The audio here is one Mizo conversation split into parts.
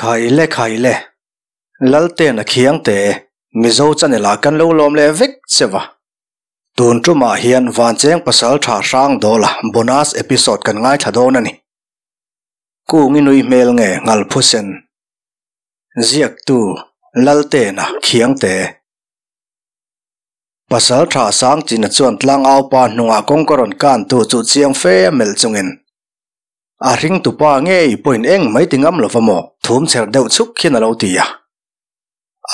Khaile khaile, Laltena Khiangte, Mizo channel ah kan lo lawm leh vek che va. Tun tumah hian Vancheng Pasaltha Hrangdawla bonus episode kan ngaithla dawn a ni. Kung i nui hmel nge Ngalphusen? Ziaktu, Laltena Khiangte. Pasaltha Sangchina chuan tlangaupa hnungah kawngka rawn kantu chu chiang fe a melh chungin, A hringtupa ngei pawhin eng mai ti ngam lova maw? Thum chher deuh chuk hian a lo ti a.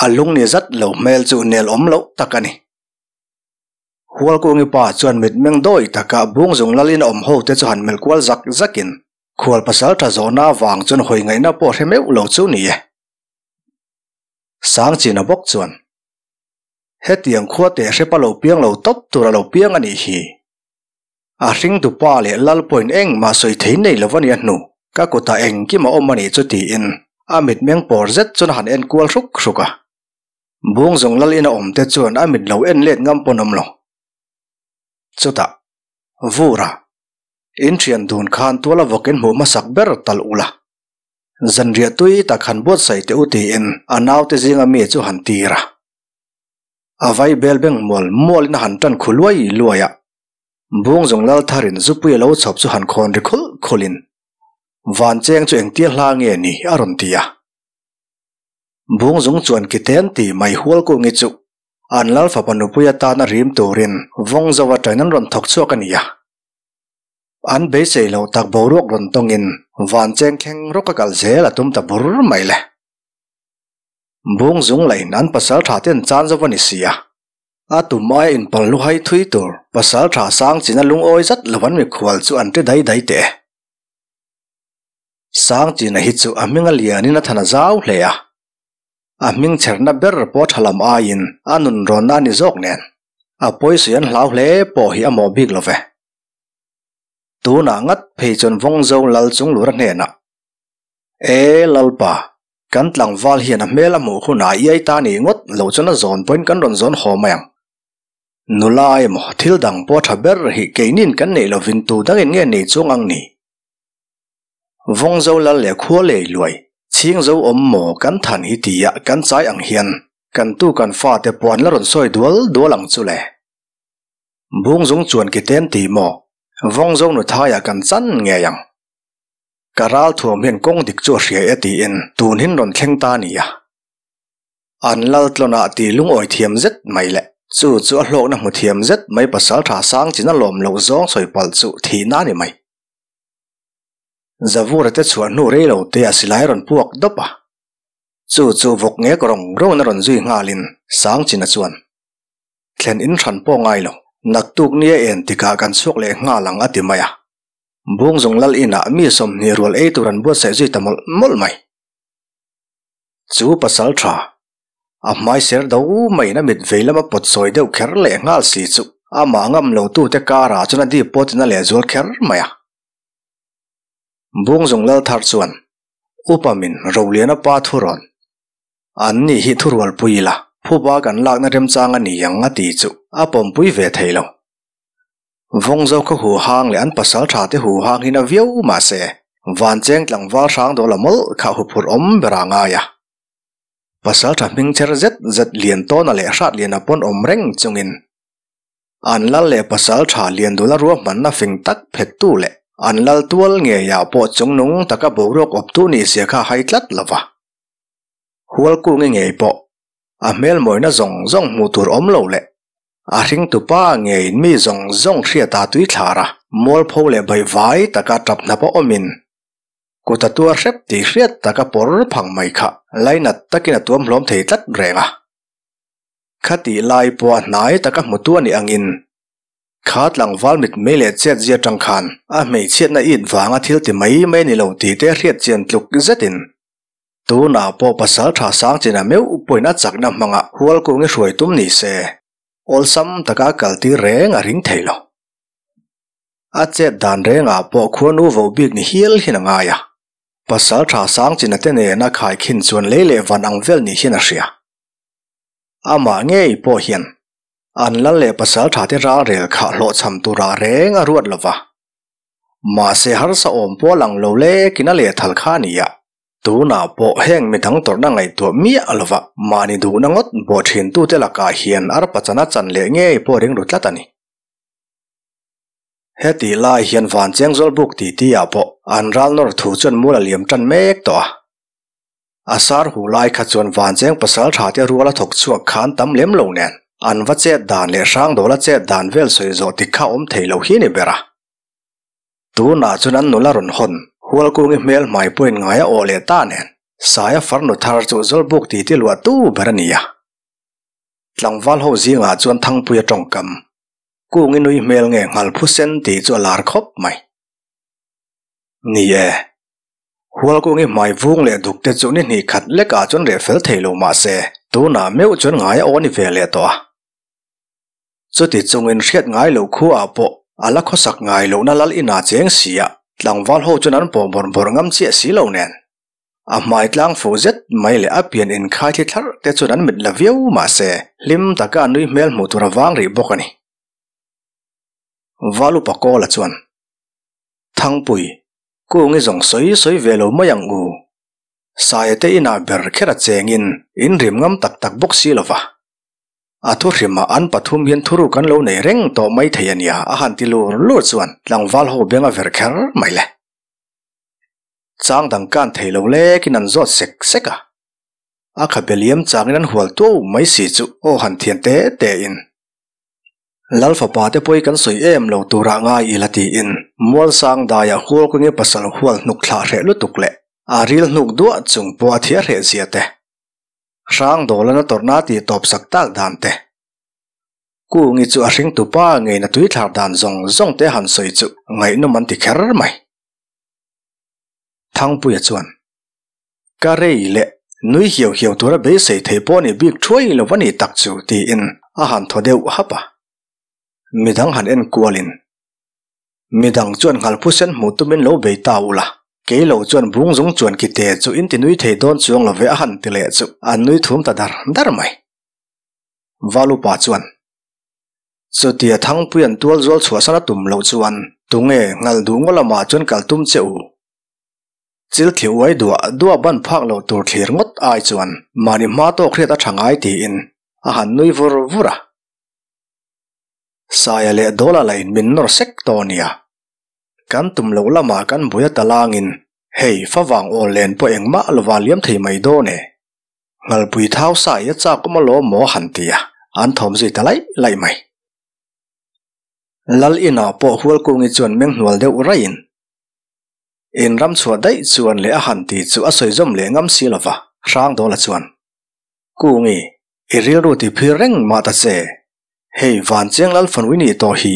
A lung ni zat lo hmel chu nel awm loh tak a ni. Hualkungi pa chuan mitmeng dawi taka Bungzung lalin a awm ho te chu han melh kual zak zakin khual pasaltha zawhna avang chuan hawi ngaihna pawh hre meuh lo chu ni e. Sangchina bawk chuan, Hetiang khua teh hrepa lo piang lo tawp tur a lo piang a nih hi. A hringtu pa leh lal pawhin engmah sawi thei nei lo a nia hnu, ka kutah engkim a awm a nih chu tiin a mitmeng pawr zet chuan a han en kual hruk hruk a. Bungzung lal ina awm te chuan a mit lo en let ngam pawn awm lo. Chutah, Vura, in thian dun khan tuala vawkin hmuh hmasak ber talh ula. Zanriah tui tak han buatsaih teh u tiin a naute zinga mi chu han tir a. A vai bel beng mual mualin a han tan khu luai luai a. Bungzung lal tharin zupui a lo chhawp chu han khawn ri khulh khulhin, Vancheng chu engtia hla nge ni? a rawn ti a. Bungzung chuan kiten ti mai hual kungi chu an lal fapa nupui atana rim turin vawng zo atangin an rawn thawk chhuak a ni a. An beisei loh tak boruak rawn tawngin Vancheng thleng rawk a kal zel a tum ta bur mai le. Bungzung lahin an pasal tha ten chan zo a ni si a. A tum aia inpal luhai thui tur pasal tha sang china lungawi zat lo an mikhual chu an ti dai dai teh e. Sang china hi chu a hming a lianin a than a zau hle a. A hming chherna ber pawh tha lam aiin a nun rawnna a ni zawk nen a pawisa an hlau hle pawh hi a mawh bik lo ve. Tunah ngat phei chuan Vawngzo lal chung lura hnenah, E Lalpa, Kan tlangval hian a hmel a hmuh hunah iai ta ni ngawt lo chuan a zawn pawhin kan rawn zawn haw mai ang. Nula emaw thil dang pawh tha ber hi keinin kan neih lovin tu dangin nge nei chuang ang ni? Vawngzo lal leh khua lei luai, chhingzo awm maw kan than hi tia kan chai ang hian kan tu kan fate pawh an la rawn sawi dual dual ang chu le. Bungzung chuan kiten ti maw Vawngzo nuthaiah kan chan ngei ang. Ka ral thuam hian kawng dik chu a hria e tiin tun hin rawn thleng ta nia. An lal tlawnah ti lungawi thiam zet mai le. Chu chu a hlawkna hmu thiam zet mai pasal tha sang chin a lawm loh zawng sawi palh chu thihna a ni mai. Zavura te chhuah hnu rei lo te a silai rawn puak dawp a. Chu chu vawk ngek rawng rawng a rawn zui nghalin sang chin a chuan. Thlen in hran pawh ngai lo. Naktuk nia en tikah kan chhuak leh nghal ang a ti mai a. Bungzung lal inah mi 20 rual ei tur an buatsaih zui ta mawlh mawlh mai. Chu pasal tha, a hmai ser do maiin a mit vei lama pawt sawi deuh kher leh nghal si chu amah ngam lo tute karah chuan a dip pawt in a lehzual kher mai a. Bungzung lal thar chuan upa min Roliana pa thu rawn, An ni hi thurualpui ila, phuba kan lakna remchang a ni ang a ti chu a pawmpui ve thei lo. Vawngzo khaw hu hang leh an pasal tha te hu hang hi na viau mah se, Vancheng tlangval hrang dawla mawlh kha huphurh awm ber a ngai a. Pasal tha hming cher zet zet lian tawna leh hrat liana pawn awm reng chungin an lal leh pasal tha lian dula ruahmanna fing tak phettu leh an lal tual ngeiah pawh chungnung taka boruak awptu nih zia kha hai tlat lo va. Hualkungi ngei pawh a hmelmawina zawng zawng hmuh tur awm lo leh A hringtupa ngeiin mi zawng zawng hriata tui thlar a, mualpho leh baihvai taka tap hnap a awmin kut a tuar hrep tih hriat taka pawr phang mai kha lainat takin a tuam hlawm thei tlat reng a. Khatih lai pawh a hnai taka hmutu a nih angin kha tlangval mitmei leh chet zia tang khan a hmeichhiatna it vanga thil ti mai mai a ni lo tih te hriat chian tluk zetin Tunah pawh pasal tha sang chin a meuh pawhin a chakna hmanga hualkung i hruai tum ni se, awlsam taka a kal tir reng a ring thei lo. A chet dan rengah pawh khuanu vo bik ni hial hian a ngai a, pasal tha sang chin a te nena khaikhin chuan lei leh van ang vel ni hian a hria. Amah ngei pawh hian an lal leh pasal tha te ralrel kha hlawhchham turah reng a ruat lo va, mahse harsa awm pawh a lang lo lekin a lehthal kha a ni a. Tunah pawh heng midang tawrhna ngaihtuah miah lova mahni duhna ngawt bawh thintute lakah hian arpa chana chan leh ngei pawh ring ru tlat a ni. Hetih lai hian Vancheng Zawlbuk titi ah pawh an ral nawr thu chuan mual a liam tan mek tawh a. A sar hu lai kha chuan Vancheng pasal tha te rual a thawk chhuak khan tam lem lo nen an va chet dan leh Hrangdawla chet dan vel sawi zawh tik kha awm thei lo hi ni ber a. Tunah chuan an nula rawn hawn, Hualkungi hmel hmai pawhin ngai a awh leh ta nen, Saia farnu thar chu Zawlbuk titi luah tu ber a ni a. Tlangval ho zingah chuan Thangpuia tawngkam, Kungi nui hmel nge nghal phusen tih chu a lar khawp mai. Ni e, Hualkungi hmai vung leh duk te chu ni hnih khat lekah chuan reh fel thei lo mah se, tunah meuh chuan ngai a aw ni ve leh tawh a. Chuti chungin hriat ngai loh khuaah pawh a la khawsak ngai lohna lal inah cheng si a, tlangval ho chuan an pawh bawrh bawrh ngam chiah si lo nen. A hmai tlang fuh zet mai leh a pian inkhai thli thlarh te chuan an mit la viau mah se, hlim taka a nui hmel hmuh tur a vang rih bawk a ni. Valupa Kawla chuan, Thangpui, Kungi zawng sawi sawi ve lo mai ang u. Saia te inah ber kher a chengin in rim ngam tak tak bawk si lo va. A thu hrimah an pathum hian thuruk an lo nei reng tawh mai thei a nia a han ti lur lur chuan tlangval ho beng a ver kher mai le. Chang dang kan thei lo lekin an zawt sek sek a. A khabe liam changin an hual tuau mai si chu aw han thian te te in. Lal fapa te pawi kan sawi em lo turah ngai ila tiin Mualsang daiah Hualkungi pasal hual hnuk thlah hreh lutuk leh a ril hnuk duah chung pawh a thiah hreh zia te. Hrang dawlana tawrhna tih tawp sak tak dan te. Kungi chu a hring tupa ngeina tui thlar dan zawng zawng te han sawi chu ngaihnawm an ti kher mai. Thangpuia chuan, Ka rei leh nui hiau hiau tura beisei thei pawh ni bik thuai lo a ni tak chu tiin a han thaw deuh hap a. Midang han en kualin Midang chuan nghalphusen hmuh tumin lo bei ta ula, kei lo chuan bung zung chuan kite chu in ti nui thei dawn chuang lo ve a han ti leh chu an nui thum ta dar dar mai. Valupa chuan, Chutia Thangpui an tual zual chhuahsan a tum loh chuan tunge nghal duh ngaw lamah chuan kal tum che u? Chil thli uai duah duah ban phak loh tur thlir ngawt ai chuan mahni hma tawk hriat a tha ngai tiin a han nui vur vur a. Saia leh Dawla lah in min nawr sek tawh nia. Kan tum loh lamah kan bui a talangin hei favang awl len pawh engmah lova liam thei mai dawn e. Ngalpui thau sa i a chak awm alawm maw a han ti a, an thawm zui ta laih laih mai. Lal inah pawh Hualkungi chuan meng hnual deuh raihin in ram chhuah daih chuan leh a han ti chu a sawi zawm leh ngam si lova, Hrangdawla chuan, Kungi, i rilru ti phir reng mah ta che. Hei Vanchiang Lalfanui nih tawh hi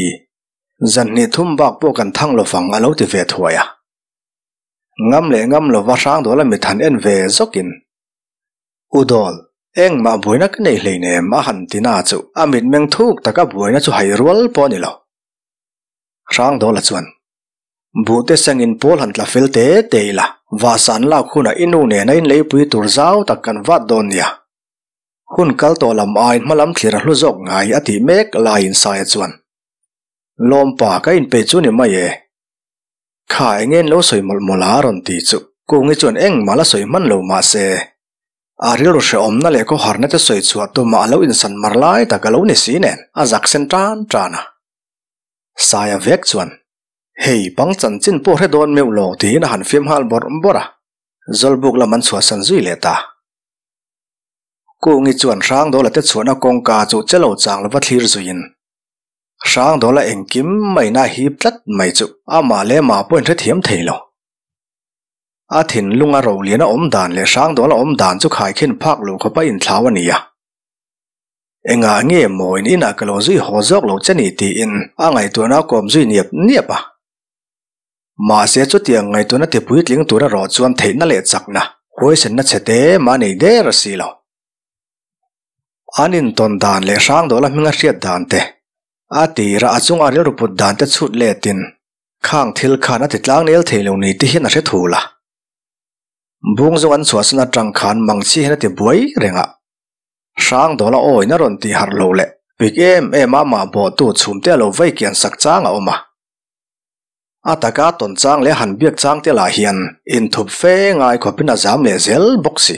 zan hnih thum bak pawh kan thang lovang a lo ti ve thuai a. Ngam leh ngam lova Hrangdawla mit han en ve zawkin, U Dawl, engmah buaina ka nei hleinem a han ti na chu a mitmeng thuk taka buaina chu hai rual pawh a ni lo. Hrangdawla chuan, Buhte sengin pawl han tla fel te te ila, vahsan lak hunah i nu nena inleipui tur zau tak kan vat dawn nia. Hun kal tawh lam aiin hmalam thlir a hlu zawk ngai a tih mek laiin Saia chuan, Lawmpa, ka inpeih chu ni mai e. Kha eng en lo sawi mawlh mawlh a rawn ti chu Kungi chuan engmah la sawi hman lo mah se, a rilru hrehawmna leh khawharna te sawi chhuah tumah a lo insan mar lai tak a lo ni si nen a zak sen tan tan a. Saia vek chuan, Hei, pang chanchin pawh hre dawn meuh lo tiin a han fiam nghal bawrh bawrh a, Zawlbuk lam an chhuahsan zui leh ta. Kungi chuan Hrangdawla te chhuahna kawngka chu che lo chang lova thlir zuiin Hrangdawla engkim maina hip tlat mai chu amah leh amah pawhin hrethiam thei lo. A thinlunga rolian a awm dan leh Hrangdawla awm dan chu khaikhin phak lo khawpa inthlau a ni a. Engah nge maw in inah ka lo zui haw zawk lo che ni tiin a ngaihtuahna a kawm zui niap niap a. Mahse chutiang ngaihtuahna ti puitling tur erawh chuan theihna leh chakna, huaisenna chhe te mah nei der a si lo. An intawn dan leh Hrangdawla hminga hriat dan te, a tira a chunga rilru put dan te chhut letin khang thil khan a ti tlang nel thei lo ni ti hian a hre thul a. Bung zawng an chhuahsan atang khan mangchhi hian a ti buai reng a. Hrangdawla awin a rawn tih harh lo leh pik em em a mah bawhtu chhumte a lo vei kian sak chang a awm a. A taka tawn chang leh han biak chang te lah hian inthup fe ngai khawpin a zam leh zel bawk si.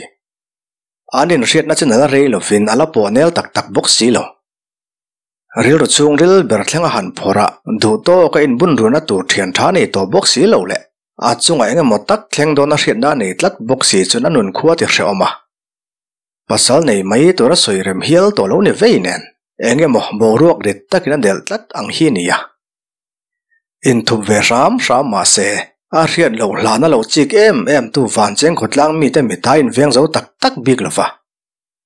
An inhriatna chu nala rei lovin a la pawh nel tak tak bawk si lo. Rilru chhungril ber thleng a han phawrh a, duh tawk a inbun runa tur thian tha nei tawh bawk si lo leh a chungah eng emaw tak thleng dawn a hriatna a nei tlat bawk si chuan a nun khua ti hrehawm a. Pasal nei mai tur a sawi rem hial tawh lo ni vei nen eng emaw boruak rit takin a delh tlat ang hi nia. Inthup ve hram hram mah se, a hriat loh hlahna lo chik em em tu Vancheng khawtlang mite mita inveng zo tak tak bik lo va.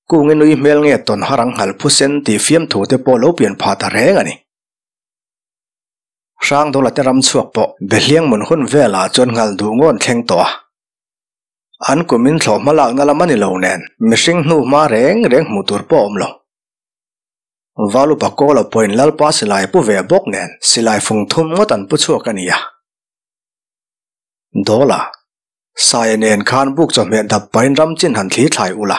Kungi nui hmel nge tawn har ang nghal phusen tih fiamthu te pawh lo pian phah ta reng a ni. Hrangdawla te ram chhuak pawh Behliang mun hun velah chuan nghal duh ngawn thleng tawh a. An kumin thlawh hma lakna lam a ni lo nen mihring hnu hma reng reng hmuh tur pawh a awm lo. Valupa Kawla pawhin Lalpa silai pu ve bawk nen silai fung thum ngawt an pu chhuak a ni a. Dawla, Saia nen khan buk chawhmeh dap pahin ram chin han thli thlai ula,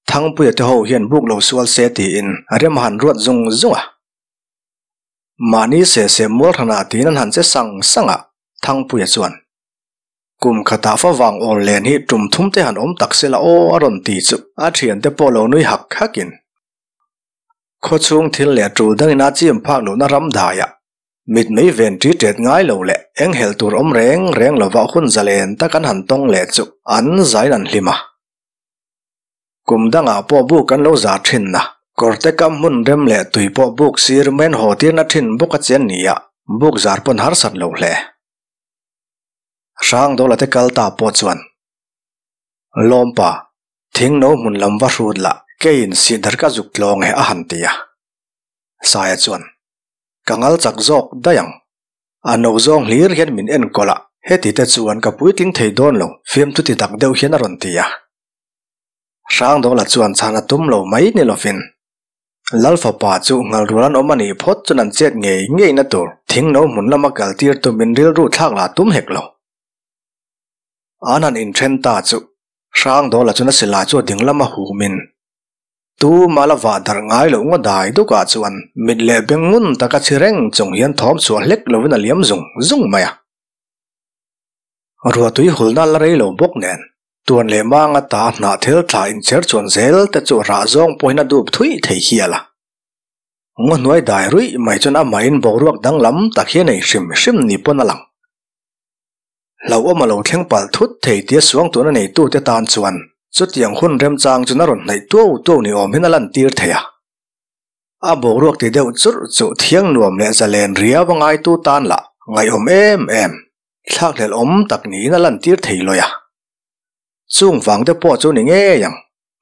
Thangpuia te ho hian buk lo sual se tiin rem a han ruat zung zung a. Mahni se se mual hranah tiin an han che sang sang a, Thangpuia chuan, Kum khatah favang awl len hi tum thum te han awm tak sela aw a rawn ti chu a thiante pawh lo nui hak hakin khawchhung thil leh tul dangin a chim phak lohna ram daiah mit mei ven ṭi ṭet ngai lo leh eng helh tur awm reng reng lova hun zalen tak an han tawng leh chu an zain an hlim a. Kum dangah pawh buk an lo za ṭhin a, kawrte kam hmun rem leh tui pawh buk sir men haw tirna ṭhin bawk a chian nia, buk zar pawn harsat lo hle. Hrangdawla te kal ta pawh chuan, Lawmpa, thing no hmun lam va hrut la, keiin sihdar ka zuk tlawng e a han ti a. Saia chuan, Ka ngal chak zawk daih ang. A no zawng hlir hian min enkawl a, heti te chuan ka puitling thei dawn lo, fiamthu ti tak deuh hian a rawn ti a. Hrangdawla chuan chhan a tum lo mai ni lovin, Lal fapa chu ngalrual an awm a nih phawt chuan an chet ngei ngei na tur thing no hmun lama kal tir tumin rilru thlak lah tum hek lo. An han inthen ta chu Hrangdawla chuan a silai chu a ding lama humin tuma la vah darh ngai loh ngaw dai dukah chuan mit leh beng ngun taka chhi reng chung hian thawm chhuah hlek lovin a liam zung zung mai a. Ruahtui hulna la rei lo bawk nen Tuan leh mang ata hnah thil thla inchher chuan zel te chu rah zawng pawhin a dup thui thei hial a. Ngaw hnuai dai ruih mai chuan amahin boruak danglam tak hi a nei hrim hrim ni pawn a lang. Hlauhawm a lo thleng palh thut thei tia suang tuna neitute tan chuan chutiang hun remchang chuan a rawn hnaih tuau tuau ni awm hian a lantir thei a. A boruak ti deuh churh chu thiang nuam leh zalen riau a ngaitu tan lah ngaihawm em em. Thlakhlelh awm tak niin a lantir thei lawi a. Chung vang te pawh chu ni ngei ang.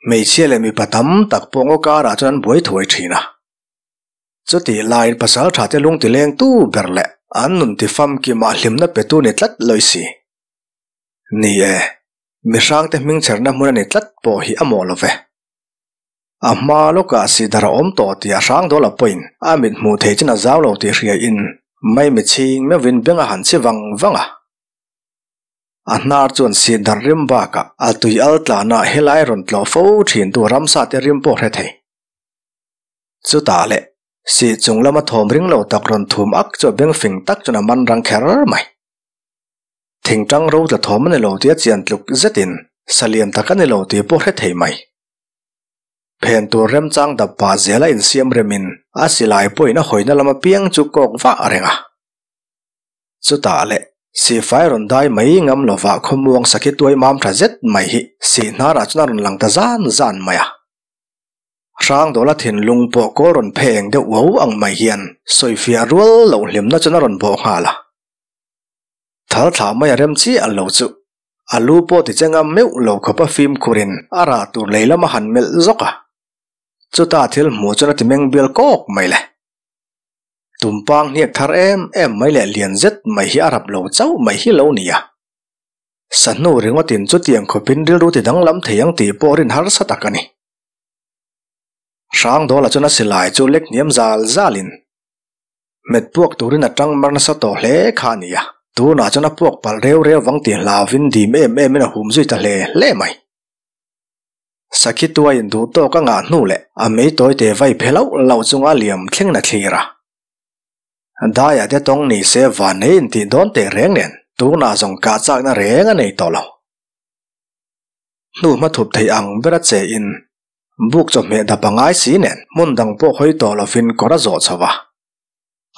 Hmeichhia leh mipa tam tak pawh ngaw karah chuan an buai thuai thin a. Chutih laiin pasal tha te lung ti leng tu ber leh an nun ti famkimah hlimna pe tu ni tlat lawi si. Ni e, mihrang te hmingchherna hmun a ni tlat pawh hi a mawh lo ve. A hma lawkah sidar a awm tawh tih a hrang dawl a pawhin a mit hmuh thei chin a zau lo tih hriain maimi chhing meuhin beng a han chhi vang vang a. A hnar chuan sidar rim bakah a tui al tlanah helai rawn tlawh fo thintu ramsa te rim pawh hre thei. Chutah leh sih chung lama thawm ring lo tak rawn thum ak chu a beng fing tak chuan a man rang kher mai. Thingtang ro tla thawm a ni lo tih a chian tluk zetin salian tak a ni lo tih pawh hre thei mai. Phen tur remchang dap pah zela insiam remin a silai pawhin a hawina lama piang chu kawk vah reng a. Chutah leh sihfai rawn dai mai ngam lovah khawmuang sakhi tuai mam tha zet mai hi sih hnarah chuan a rawn lang ta zan zan mai a. Hrangdawla thinlung pawh kawl rawn pheng deuh uau ang mai hian sawifiah rual loh hlimna chuan a rawn bawh nghal a. Thal thlah mai a rem chiah lo chu A lu pawh ti che ngam meuh lo khawp a fimkhurin a rah tur lei lam a han melh zawk a. Chuta thil hmuh chuan a ti meng bial kawk mai le. Tumpang hniak thar em em mai leh lian zet mai hi a rap lo chauh mai hi lo ni a. Sahnu ringawtin chutiang khawpin rilru ti danglam thei ang tih pawh rin harsa tak a ni. Hrangdawla chuan a silai chu lek hniam zal zalin Hmet puak turin a tang mar nasa tawh hle kha a ni a, tunah chuan a puak palh reu reu vang tih hlauvin dim em emin a hum zui ta hle hle mai. Sakhi tuaiin duh tawk a ngah hnu leh a mei tawi te vai phe lauh lauh chunga liam thlengin a thlir a. Daia te tawng ni se van nei intih dawn teh reng nen tunah zawng kah chakna reng a nei tawh lo. Hnu hmathup thei ang bera che in buk chawhmeh dap a ngai si nen hmun dang pawh hawi tawh lovin kawr a zawh chho a.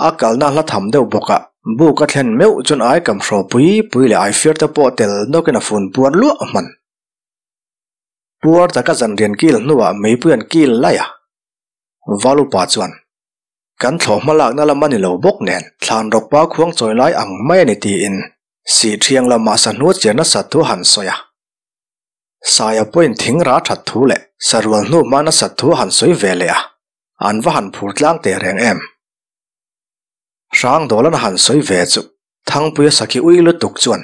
A kalna hla tham deuh bawk a, buk a thlen meuh chuan ai kam hraw pui pui leh ai fir te pawh tel nawkin a fun puar luah hman. Puar taka zanrian kil hnuah meipui an kil laih a. Valupa chuan, Kan thlawh hmalakna lam a ni lo bawk nen, thlan rawkpa khuang chawi lai ang mai a ni tiin sih thiang lamah sahnu chiar nasat thu han sawi a. Saia pawhin thing ra that thu leh sarual hnu hma nasat thu han sawi ve leh a, an va han phur tlang teh reng em. Hrangdawlan a han sawi ve chu Thangpuia sakhi ui lutuk chuan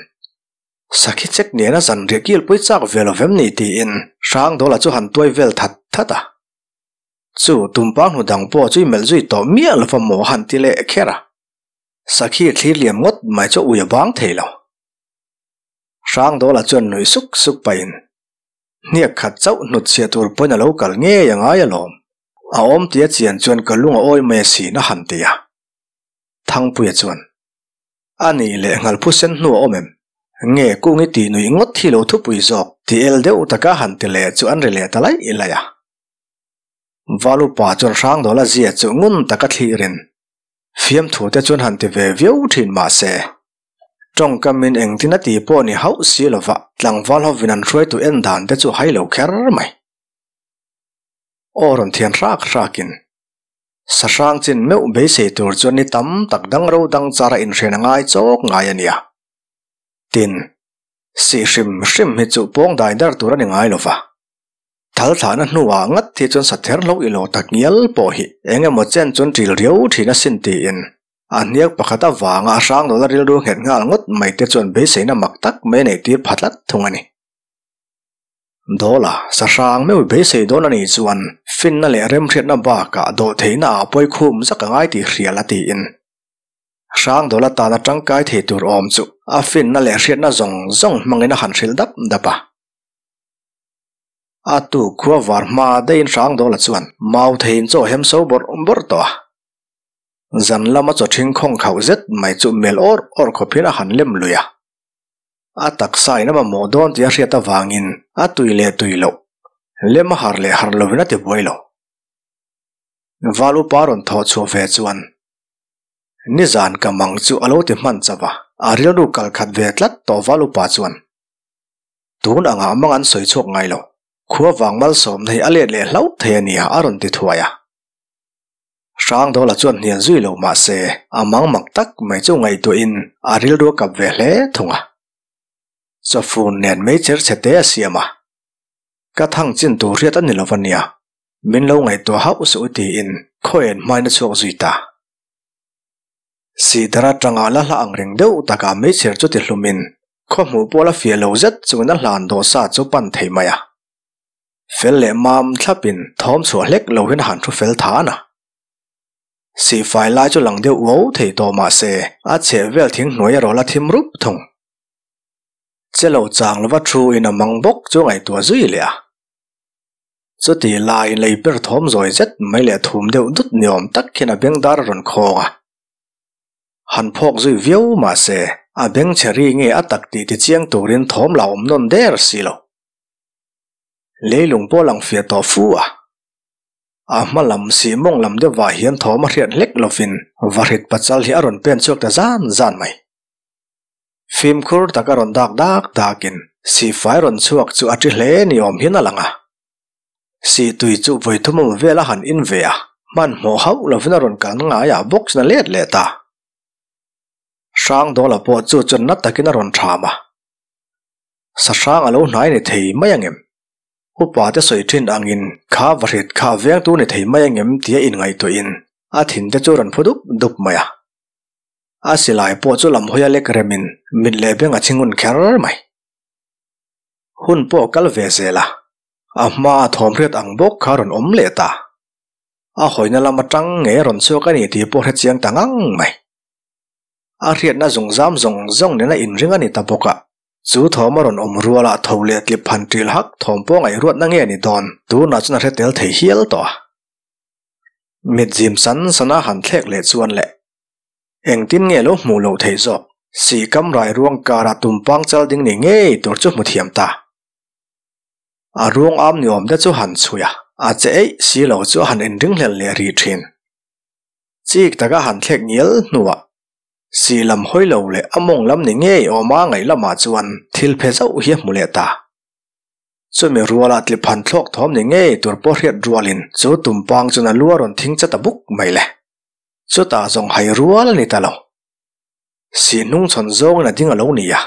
sakhi chek nena zanriah kilpui chak ve lo vem ni tiin Hrangdawla chu han tuai vel that that a. Chu tumpang hnu dang pawh chu i melh zui tawh miah lova maw han ti leh kher a. Sakhi thlir liam ngawt mai chu ui a bang thei lo. Hrangdawla chuan nuih suk suk pahin, Hniak khat chauh hnut chhiah tur pawhin a lo kal ngei a ngai alawm. A awm tia chian chuan ka lung a awi mai asin a han ti a. Thangpuia chuan, A nih leh nghalphu sen hnu a awm em? Nge kung i tih nuih ngawt hi lo thupui zawk ti el deuh taka han ti leh chu an ri leh ta laih laih a. Valupa chuan Hrangdawla zia chu ngun taka thlirin fiamthu te chuan han ti ve viau thin mah se, tawngkamin engtin a ti pawh ni hauh si lova tlangval hovin an hruaitu en dan te chu hai lo kher mai. Aw rawn thian hrak hrakin sahrang chin meuh beisei tur chuan ni tam tak dang ro dang chara inhren a ngai chawk ngai a nia. Tin, sih hrim hrim hi chu pawng dai dar tur a ni ngai lova. Thal thlahna hnuah ngat hi chuan sather hlo ilo tak ngial pawh hi eng emaw chen chuan ṭil riau ṭhin asin tiin a hniak pakhat avanga a hrang dawla rilru nghet nghal ngawt mai te chuan beiseina mak tak mai a neihtir pha tlat thung a ni. Dawla sahrang meuh beisei dawn a nih chuan finna leh remhriatna bakah dawhtheihna ah pawikhum zak a ngai tih hrial a tiin hrang dawla tana tangkai thei tur awm chu a finna leh hriatna zawng zawng hmangin a han hrilh dap dap a. A tu khua var hma daihin Hrangdawla chuan mau theiin chaw hem so bawrh bawrh tawh a. Zan lama chaw ṭhing khawng khauh zet mai chu mel awr awr khawp hian a han lem lui a. A taksa in a mamawh dawn tih a hriat avangin a tui leh tui loh, lem a har leh har lovin a ti buai lo. Val upa rawn thawh chhuah ve chuan nizan ka mang chu a lo ti hman chauh a, a rilru kal khat ve tlat tawh Val upa chuan Tun angah mang an sawi chhuak ngai lo. Khua vang malsawmna hi a let leh hlauh thei a nia a rawn ti thuai a. Hrangdawla chuan hnial zui lo mah se a mang mak tak mai chu ngaihtuahin a rilru a kap ve hle thung a. Chawfun nen meichher chhe te a siam a. Ka thang chin tur hriat a ni lo va nia, min lo ngaihtuah hauh suh u tiin khawiain hmain a chhuak zui ta. Sihdar atanga la hla ang reng deuh takah meichher chu ti hlumin khaw hmuh pawh la fiah lo zet chungin a hlan dawh sa chu pan thei mai a. Fel leh mam thlapin thawm chhuah hlek lo hian a han thu fel than a. Sihfai lai chu lang deuh uau thei tawh mah se a chheh vel thing hnuai erawh la thim rup thung. Che lo chang lova thu in a mang bawk chu ngaihtuah zui leh a. Chuti laiin lei ber thawm zawi zet mai leh thum deuh dut ni awm tak hian a beng dar a rawn khawng a. Han phawk zui viau mah se, a beng chhe ri nge a tak tih ti chiang turin thawm la awm nawn der si lo. Leilung pawh lang fiah tawh fu a. A hma lam sih mawng lam deuhvah hian thawm a hriat hlek lovin vahrit pachal hi a rawn pen chhuak ta zan zan mai. Fimkhur tak a rawn dak dak dakin sihfai rawn chhuak chu a ṭi hle ni awm hian a lang a. Sihtui chu vawi thum awm vel a han in ve a, hmanhmawh hauh lovin a rawn kalna ngaiah bawk chuan a let leh ta. Hrangdawla pawh chu chuan na takin a rawn ṭham a. Sahrang a lo hnai ni thei mai angem? Upa te sawi ṭhin angin kha vahrit kha vengtu ni thei mai angem tia inngaihtuahin a thinte chu a rawn phu dup dup mai a. A silai pawh chu lam hawi a lek remin mit leh beng a chhingun kher mai. Hun pawh kal ve zel a, a hma a thawm hriat ang bawk kha a rawn awm leh ta. A hawina lam atang nge a rawn chhuak a ni tih pawh hre chiang ta ngang mai. A hriatna zungzam zawng zawng nena inring a ni ta bawk a, chu thawm a rawn awm rualah tho leh tlip han ṭil hak thawm pawh ngaihruatna nge ni dawn tunah chuan a hre tel thei hial tawh a. Mit zim san sana han thlek leh chuan le. Engtin nge lo hmuh loh theih zawk? Sihkam rai ruang karah tumpang chal ding ni ngei tur chu hmu thiam ta. A ruang am ni awm te chu han chhui a, a che eih si lo chu a han inringhlel leh rih thin. Chik taka han thlek ngial hnuah sih lam hawi lo leh a mawng lam ni ngei awma ngaih lamah chuan thil phe zauh hi a hmu leh ta. Chumi ruala tliphan thlawk thawm ni ngei tur pawh hriat rualin chu tumpang chuan a lu a rawn thing che ta buk mai le. Chutah zawng hai rual a ni ta lo. Sih hnung chhawn zawngin a ding a lo ni a.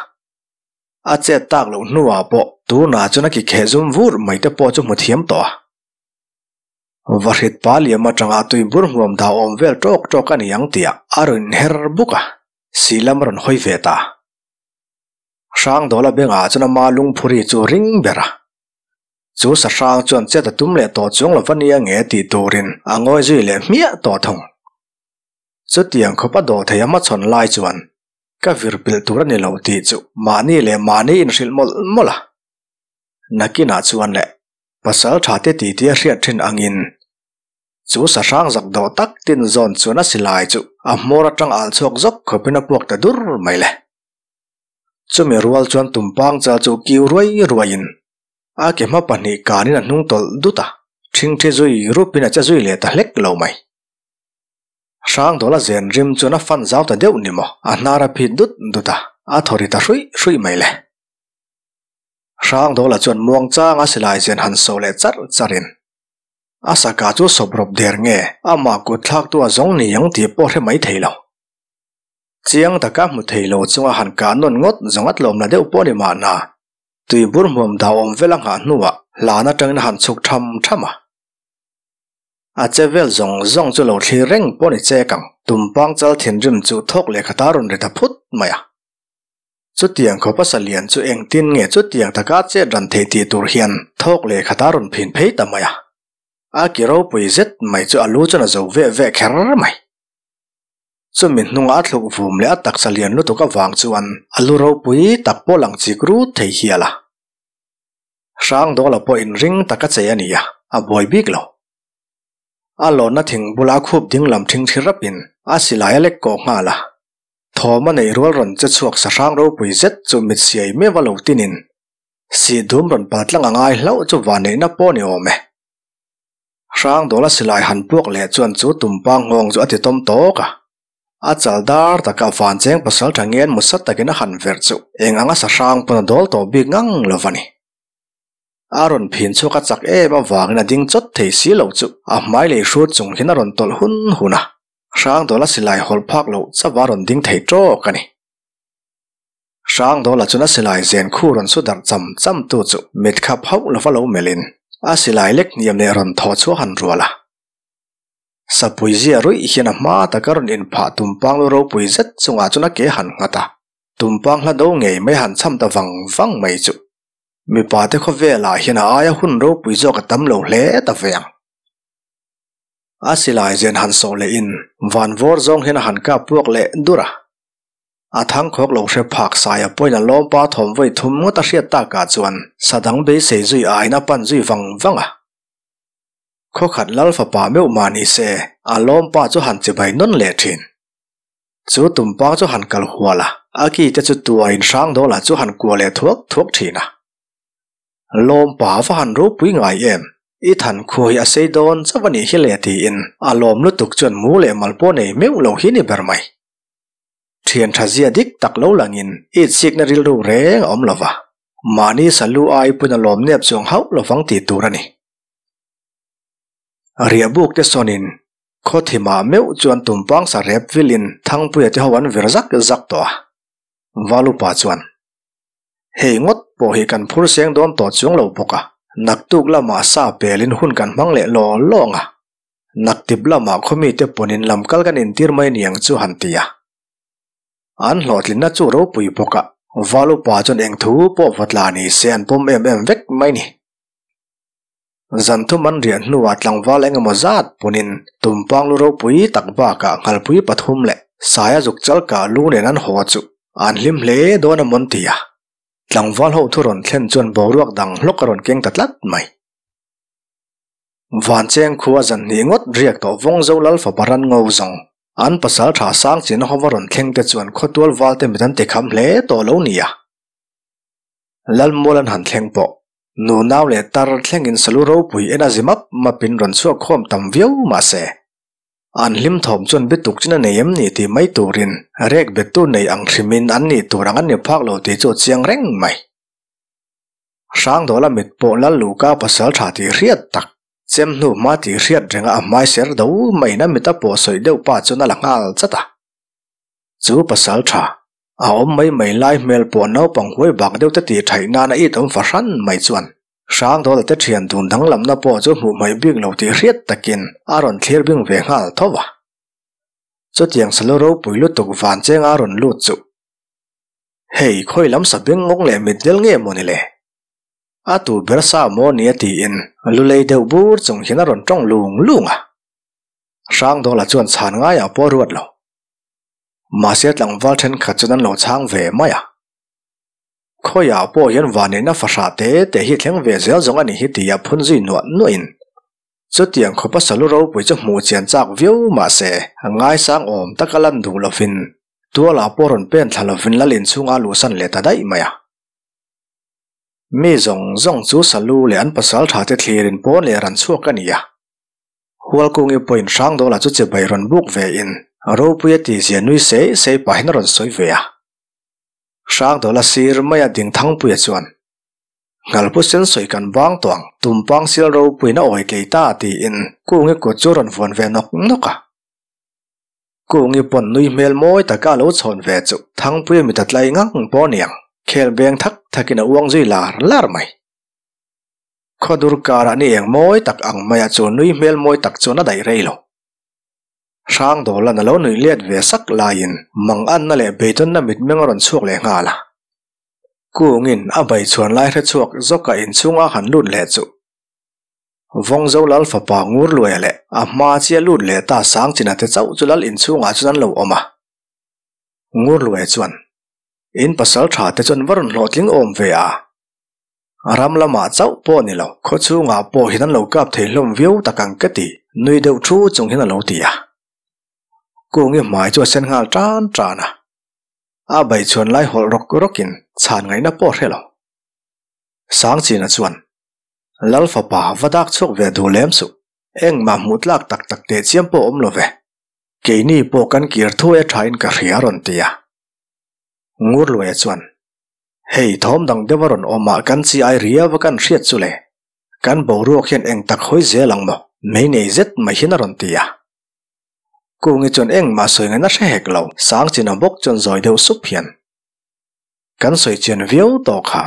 A chet tak loh hnuah pawh tunah chuan a ki kheh zum vur mai te pawh chu hmu thiam tawh a. Vahrit pa liam atanga tui bur hmuam dah awm vel tawk tawk a ni ang tih a rawn inher buk a, sih lam a rawn hawi ve ta. Hrangdawla bengah chuan ama lungphuri chu ring ber a. Chu sahrang chuan chet a tum leh tawh chuang lo va nia nge tih turin a ngawi zui leh hmiah tawh thung. Chutiang khawp a dawh thei a hmachhawn lai chuan ka vir pilh tur a ni lo tih chu mahni leh mahni inhrilh mawlh mawlh a. Nakinah chuan leh pasal tha te titi a hriat thin angin chu sahrang zak dawh tak tin zawn chuan a silai chu a hmawr atang al chhuak zawk khawpin a puak ta dur mai le. Chumi rual chuan tumpang chal chu kiu ruai ruaiin a ke hma pahnih kanin a hnung tawlh dut a, ṭhingṭhi zui rupin a che zui leh ta hlek lo mai. Hrangdawla zen rim chuan a fan zau ta deuh ni maw, a hnar a phit dut dut a, a thaw ri ta hruih hruih mai le. Hrangdawla chuan muangchanga silai zen han so leh charh charhin a saka chu sawp rawp der nge amah kut thlaktu a zawng ni ang tih pawh hre mai thei lo. Chiang taka hmu thei lo chunga han kah nawn ngawt zawng a tlawmna deuh pawh ni mahna, Tui bur hmuam dah awm vel a nghah hnuah hlan atangin a han chhuk tham tham a. A che vel zawng zawng chu lo thlir reng pawh ni chek ang. Tumpang chal thinrim chu thawk leh khata rawn ri ta phut mai a. Chutiang khawpa salian chu engtin nge chutiang taka chet ran thei tih tur hian thawk leh khata rawn phin phei ta mai a. A ki ropui zet mai chu a lu chuan a zo veh veh kher mai. Chumi hnunga a thluk vum leh a taksa lian lutuk avang chuan a lu ropui tak pawh lang chik rut thei hial a. Hrangdawla pawh inring taka chei a ni a, a buai bik lo. A lawnna thing bula khup ding lam ṭhingṭhi rapin a silai a lek kawh nghal a. Thawm a neih rual rawn che chhuak sa hrang ropui zet chu mit siai meuh a lo tinin sih dum rawn pal tlang a ngai hlauh chu vanneihna pawh ni awm e. Hrangdawla silai han puak leh chuan chu tumpang nghawng chu a ti tawm tawk a. A chal dar taka van cheng pasal tha ngen musa takin a han verh chu eng anga sa hrang pawn a dawl tawh bik ngang lo va ni. A rawn phin chhuak a chak em avangin a ding chawt thei si lo chu a hmai lei hrut chung hian a rawn tawlh hun hun a. Hrangdawla silai hawlh phak loh chauh a rawn ding thei tawk a ni. Hrangdawla chuan a silai zen khu rawn su darh cham cham tu chu mit khap hauh lova lo melhin a silai lek hniam leh rawn thaw chhuah han rual a. Sapui zia ruih hian a hma taka rawn inphah tumpang lu ropui zet chungah chuan a ke han nghat a, tumpang hla do ngei mai han cham ta vang vang mai chu mipa te khawvelah hian a aia hun ropui zawk a tam lo hle ta ve ang. A silai zen han sawh lehin van vawr zawng hian a han kap puak leh dur a. A thangkhawk lo hre phak saia pawhin a lawmpa thawm vawi thum ngawt a hriat takah chuan sadang beisei zui aiin a pan zui vang vang a. Khawkhat lal fapa meuh mah ni se a lawmpa chu han chibai nawn leh thin. Chu tumpang chu han kal hual a, a ki te chu tuain Hrangdawla chu han kuah leh thuak thuak thin a. Lawmpa va han ropui ngai em? I than khu hi a sei dawn chauh a nih hi le tiin a lawm lutuk chuan mu leh mal pawh nei meuh lo hi ni ber mai. Thian tha zia dik tak lo langin it sikna rilru reng a awm lo va, mahni salu ai pun a lawm nep chuang hauh lovang tih tur a ni. Riahbuk te sawnin khaw thimah meuh chuan tumpang sa rep vilin Thangpuia te ho an vir zak zak tawh a. Valupa chuan, Hei ngawt pawh hi kan phur seng dawn tawh chuang lo bawk a, naktuk lamah sa pelin hun kan hmang leh law lawng a, Naktip lamah khawmite pawnin lam kal kan intir mai niang chu han ti a. An hlawhtlinna chu ropui bawk a, Val upa chuan eng thu pawh va tla ni se an pawm em em vek mai ni. Zan thum an riah hnuah tlangval eng emaw zat pawnin tumpang lu ropui tak bakah nghalpui pathum leh saia zuk chal kah lu nen an haw chu an hlim hle dawn a mawn ti a. Tlangval ho thu rawn thlen chuan boruak dang hlawk a rawn keng ta tlat mai. Vancheng khua zan hnih ngawt riak tawh vawng zo lal fapa ran ngo zawng. An pasalṭha sang chin hova rawn thleng te chuan khawtual val te mit an ti kham hle tawh lo nia. Lalmual an han thleng pawh nunau leh tar thlengin salu ropui en a zi map mapin rawn chhuak khawm tam viau mahse an hlim thawm chuan bituk chin a nei em ni tih mai turin rek bettu nei ang hrimin an nih tur ang an ni phak lo tih chu a chiang reng mai. Hrangdawla mit pawh Lalluka pasalṭha tih hriat tak Chem hnu hma tih hriat renga a hmai ser do maiin a mit a pawh sawi deuh pa chuan a la nghal chat a. Chu pasal tha, a awm mai mai lai hmel pawh naupang huai bak deuh te tih thaih nana it awm fahran mai chuan Hrangdawla te thian dun danglamna pawh chu hmuh hmaih bik lo tih hriat takin a rawn thlir bing ve nghal tho va. Chutiang salu ropui lutuk van chenga rawn lut chu hei khawi lam sa beng ngawng leh mitdel nge mawni le? A tu ber sa maw nia tiin lu lei deuh bur chung hian a rawn tawng lung lung a. Hrangdawla chuan chhan ngaiah pawh a ruat lo. Mahse tlangval thenkhat chuan an lo chhang ve mai a. Khawiah pawh hian vanneihna fahrah te te hi thleng ve zel zawng a nih hi tia phun zui nuah nuahin chutiang khawpa salu ropui chu hmuh chian chak viau mahse ngaisang awm taka lan duh lovin tualah pawh rawn pen thla lovin lal inchhunga luhsan leh ta daih mai a. Mi zawng zawng chu Salu leh an pasal tha te thlirin pawn leh ran chhuak a ni a. Hualkungi pawhin Hrangdawla chu chibai rawn buk ve in Ropuia tihzia nui sei sei pahin a rawn sawi ve a. Hrangdawla sir maia ding Thangpuia chuan, Nghalpu sen sawi kan bang tawh ang, tumpang sial ropuiin a awi tlei ta tiin Kungi kut chu a rawn vuan ve nawk nawk a. Kungi pawn nui hmel mawi taka a lo chhawn ve chu Thangpuia mit a tlai ngang pawh a niang, khel beng thak thakin a uang zui lar lar mai. Khawdur karah ni eng mawi tak ang maia chu nui hmel mawi tak chuan a daih rei lo. Hrangdawlan a lo nuih let ve sak laiin manganna leh beidawnna mitmeng a rawn chhuak leh nghal a. Kungin a baichhuan lai hre chhuak zawka inchhunga han lut leh chu Vawngzo lal fapa ngur luaia leh a hma chiah lut leh ta Sangchina te chauh chu lal inchhungah chuan an lo awm a. Ngur luaia chuan, In pasal tha te chuan va rawn hlawhtling awm ve a. Ram lamah chauh pawh ni lo, khaw chhungah pawh hian an lo kap thei hlawm viau tak ang ka ti, nui deuh thu chung hian a lo ti a. Kungi hmai chu a sen nghal tan tan a. A baichhuan lai hawlh rawk rawkin chhan ngaihna pawh a hre lo. Sangchina chuan, Lal fapa va dak chhuak ve duh lem suh, engmah hmuh tlak tak tak teh chiam pawh awm lo ve. Keini pawh kan kir thuai a thain ka hria a rawn ti a. Ngurluaia chuan, Hei thawm dang deuh a rawn awm ah kan chi ai riau a kan hriat chu le. Kan boruak hian eng tak hawi zel ang maw? Mei nei zet mai hian a rawn ti a. Kungi chuan engmah sawi ngaihna hre hek lo, Sangchina bawk chuan zawi deuh sup hian, Kan sawi chian viau tawh kha.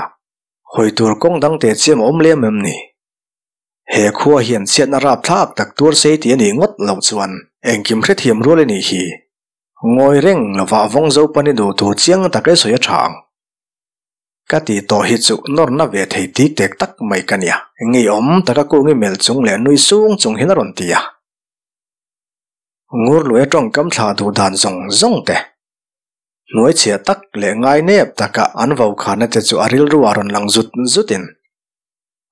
Hawi tur kawng dang teh chiam a awm lem em ni? He khua hian chhiatna rapthlak tak tuar sei tih a nih ngawt loh chuan engkim hrethiam rual i nih hi. Ngawi reng lovah vawng zo pan i duh tur chiang tak e sawi a tha ang. Ka tih tawh hi chu nawrna ve thei tik tek tak mai ka nia. Ngeiawm taka kungi melh chung leh nui sung chung hian a rawn ti a. Ngurluaia tawngkam thlah duh dan zawng zawng te. Hnuaichhiah tak leh ngainep taka an vaukhana te chu a rilru ah rawn lang zut zutin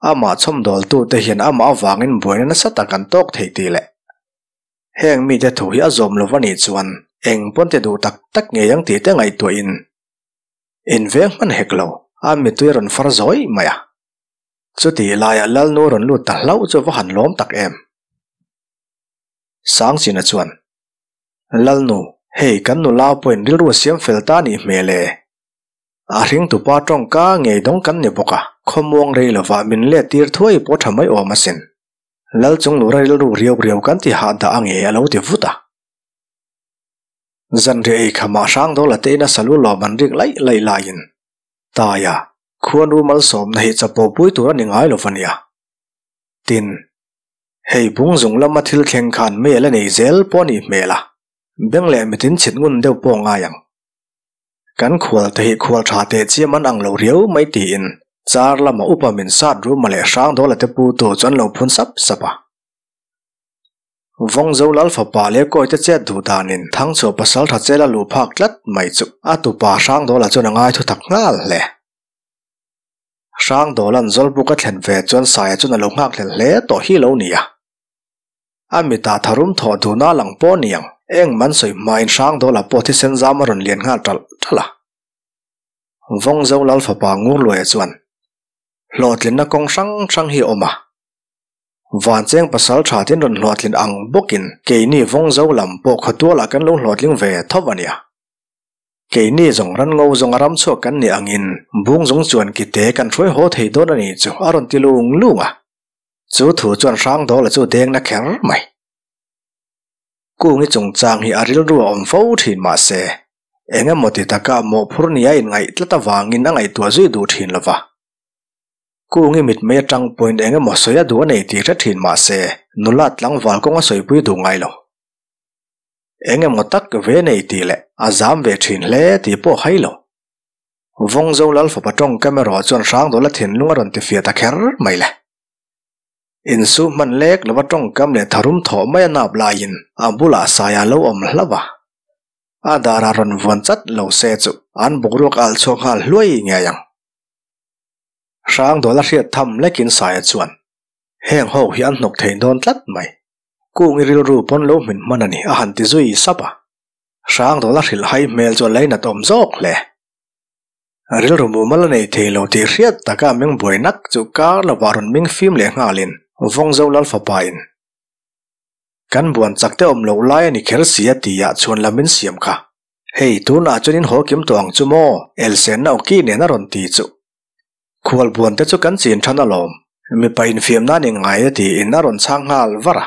amah chhawmdawltute hian amah avangin buaina nasa tak an tawk thei tih leh heng mite thu hi a zawm lo anih chuan eng pawn ti duh tak tak ngei ang tih te ngaihtuahin inveng hman hek lo a mittui a rawn far zawi mai a. Chutih laiah Lalnu rawn lut ta hlauh chu va han lawm tak em. Sangchina chuan Lalnu, hei kan nula pawhin rilru a siam fel ta nih hmel e. A hringtupa tawngka ngei dawng kan ni bawk a, khawmuang rei lovah min let tir thuai pawh tha mai awm asin. Lal chunglura rilru riau riau kan ti hah dah ange a lo ti vut a. Zanriah ei khamah Hrangdawla te ina salu lawm an rik laih laih laiin, Taia, khuanu malsawmna hi chapo pui tur a ni ngai lo va nia. Tin, Hei bung zung lama thil thleng khan mel a nei zel pawh a nih hmel a, beng leh mitin chhit ngun deuh pawh ngai ang. Kan khual te hi khual tha teh chiam an ang lo riau mai tiin car lama upa min sat ruma leh Hrangdawla te pu tu chu an lo phun sap sap a. Vawngzo lal fapa leh kawi te chet duh danin Thangchhuah pasal tha chela luh phak tlat mai chu a tupa Hrangdawla chuan a ngai thutak nghal hle. Hrangdawla'n Zawlbuk a thlen ve chuan Saia chuan a lo nghak hlel hle tawh hi lo ni a. A mitah tharum thawh duhna a lang pawh a ni ang. Eng man sawi hmain Hrangdawla pawh thisen zam a rawn lian nghal ṭalh ṭalh a. Vawngzo Lal fapa Ngurluaia chuan hlawhtlinna kawng hrang hrang hi a awm a. Vancheng pasal tha tin rawn hlawhtlin ang bawkin keini Vawngzo lam pawh khawtualah kan lo hlawhtling ve tho a nia. Keini zawng ran ngo zawng a ram chhuak kan nih angin bung zawng chuan kite kan hruai haw thei dawn a ni chu a rawn ti lung lung a. Chu thu chuan Hrangdawla chu dengna kher mai. Kungi chungchang hi a rilru a awm fo thin mahse, eng emaw ti taka mawhphur nia inngaih tlat avangin a ngaihtuah zui duh thin lo va. Kungi mitmei atang pawhin eng emaw sawi a duh a nei tih hre thin mahse, nula tlangval kawng a sawipui duh ngai lo. Eng emaw tak ve nei tih leh a zam ve thin hle tih pawh hai lo. Vawngzo Lalfapa tawngkam erawh chuan Hrangdawla thinlung a rawn tifiah ta kher mai le. Insu hman lek lova tawngkam leh tharum thawh mai a nap laiin a bulah saia lo awm hlauh a. A darah rawn vuan chat lo se chu an boruak alh chhuak nghal hluai ngei ang. Hrangdawla hriat tham lekin saia chuan heng ho hi an hnawk thei dawn tlat mai. Kungi rilru pawn lo hmin hman a ni a han ti zui sap a. Hrangdawla hrilh hai hmel chu a lainat awm zawk hle. Rilru mumal a nei thei lo tih hriat taka meng buai nak chu kar lovah rawn ming fim leh nghalin Vawngzo Lal fapain kan buan chak te awm loh lai a ni kher si a tihah chhuan lam min siam kha. Hei tunah chuan in haw kim tawh ang chu maw? Elsenna awki nen a rawn ti chu. Khual buan te chu kan chin than alawm. Mipa infiam nan i ngai a tiin a rawn chhang nghal var a.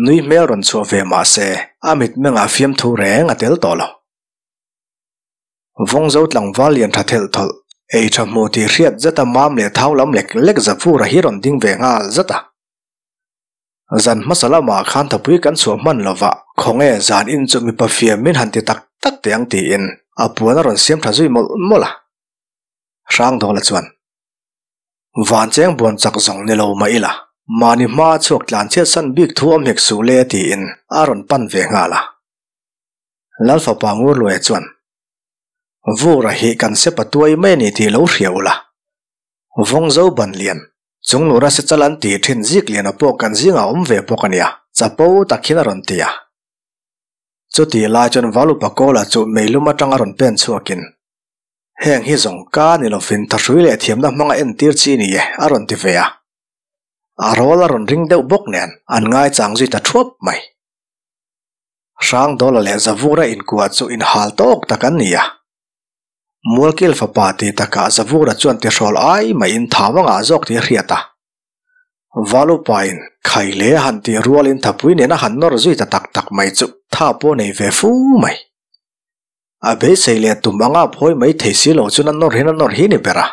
Nui hmel rawn chhuah ve mah se a mitmengah fiamthu reng a tel tawh lo. Vawngzo tlangval lian tha thelh thawlh, ei tha hmu tih hriat zeta mam leh thau lam lek lek Zafura hi rawn ding ve nghal zat a. Zan hmasa lamah khan thapui kan chhuah hman lova, khawnge zan in chu mipa fiam min han ti tak tak teh ang tiin a puan a rawn siam tha zui mawlh mawlh a. Hrangdawla chuan, Vancheng buan chak zawng ni lo mah ila, mahni hma chhuak tlan chhiat san bik thu awm hek suh le tiin a rawn pan ve nghal a. Lalfapa Ngurluaia chuan, Vura hi kan sepa tuai mai a ni tih lo hria ula. Vawngzo ban lian, Chunglura se chal an tih thin zik liana pawh kan zingah awm ve bawk a nia, chapo tak hian a rawn ti a. Chutih lai chuan Valupa Kawla chu meilum atanga rawn pen chhuakin, Heng hi zawng ka ni lovin thahrui leh thiamna hmanga entir chi ni e, a rawn ti ve a. A rawl a rawn ring deuh bawk nen an ngaichang zui ta thuap mai. Hrangdawla leh Zavura inkuah chu inhal tawk tak an ni a. Mualkil fapa ti takah Zavura chuan tihrawl ai maiin thau a ngah zawk tih a hriat a. Valupain khai leh a han tih rualin thapui nen a han nawr zui ta tak tak mai chu tha pawh nei ve fu mai. A beisei leh tum anga phawi mai thei si lo chuan a nawr hin a nawr hi ni ber a.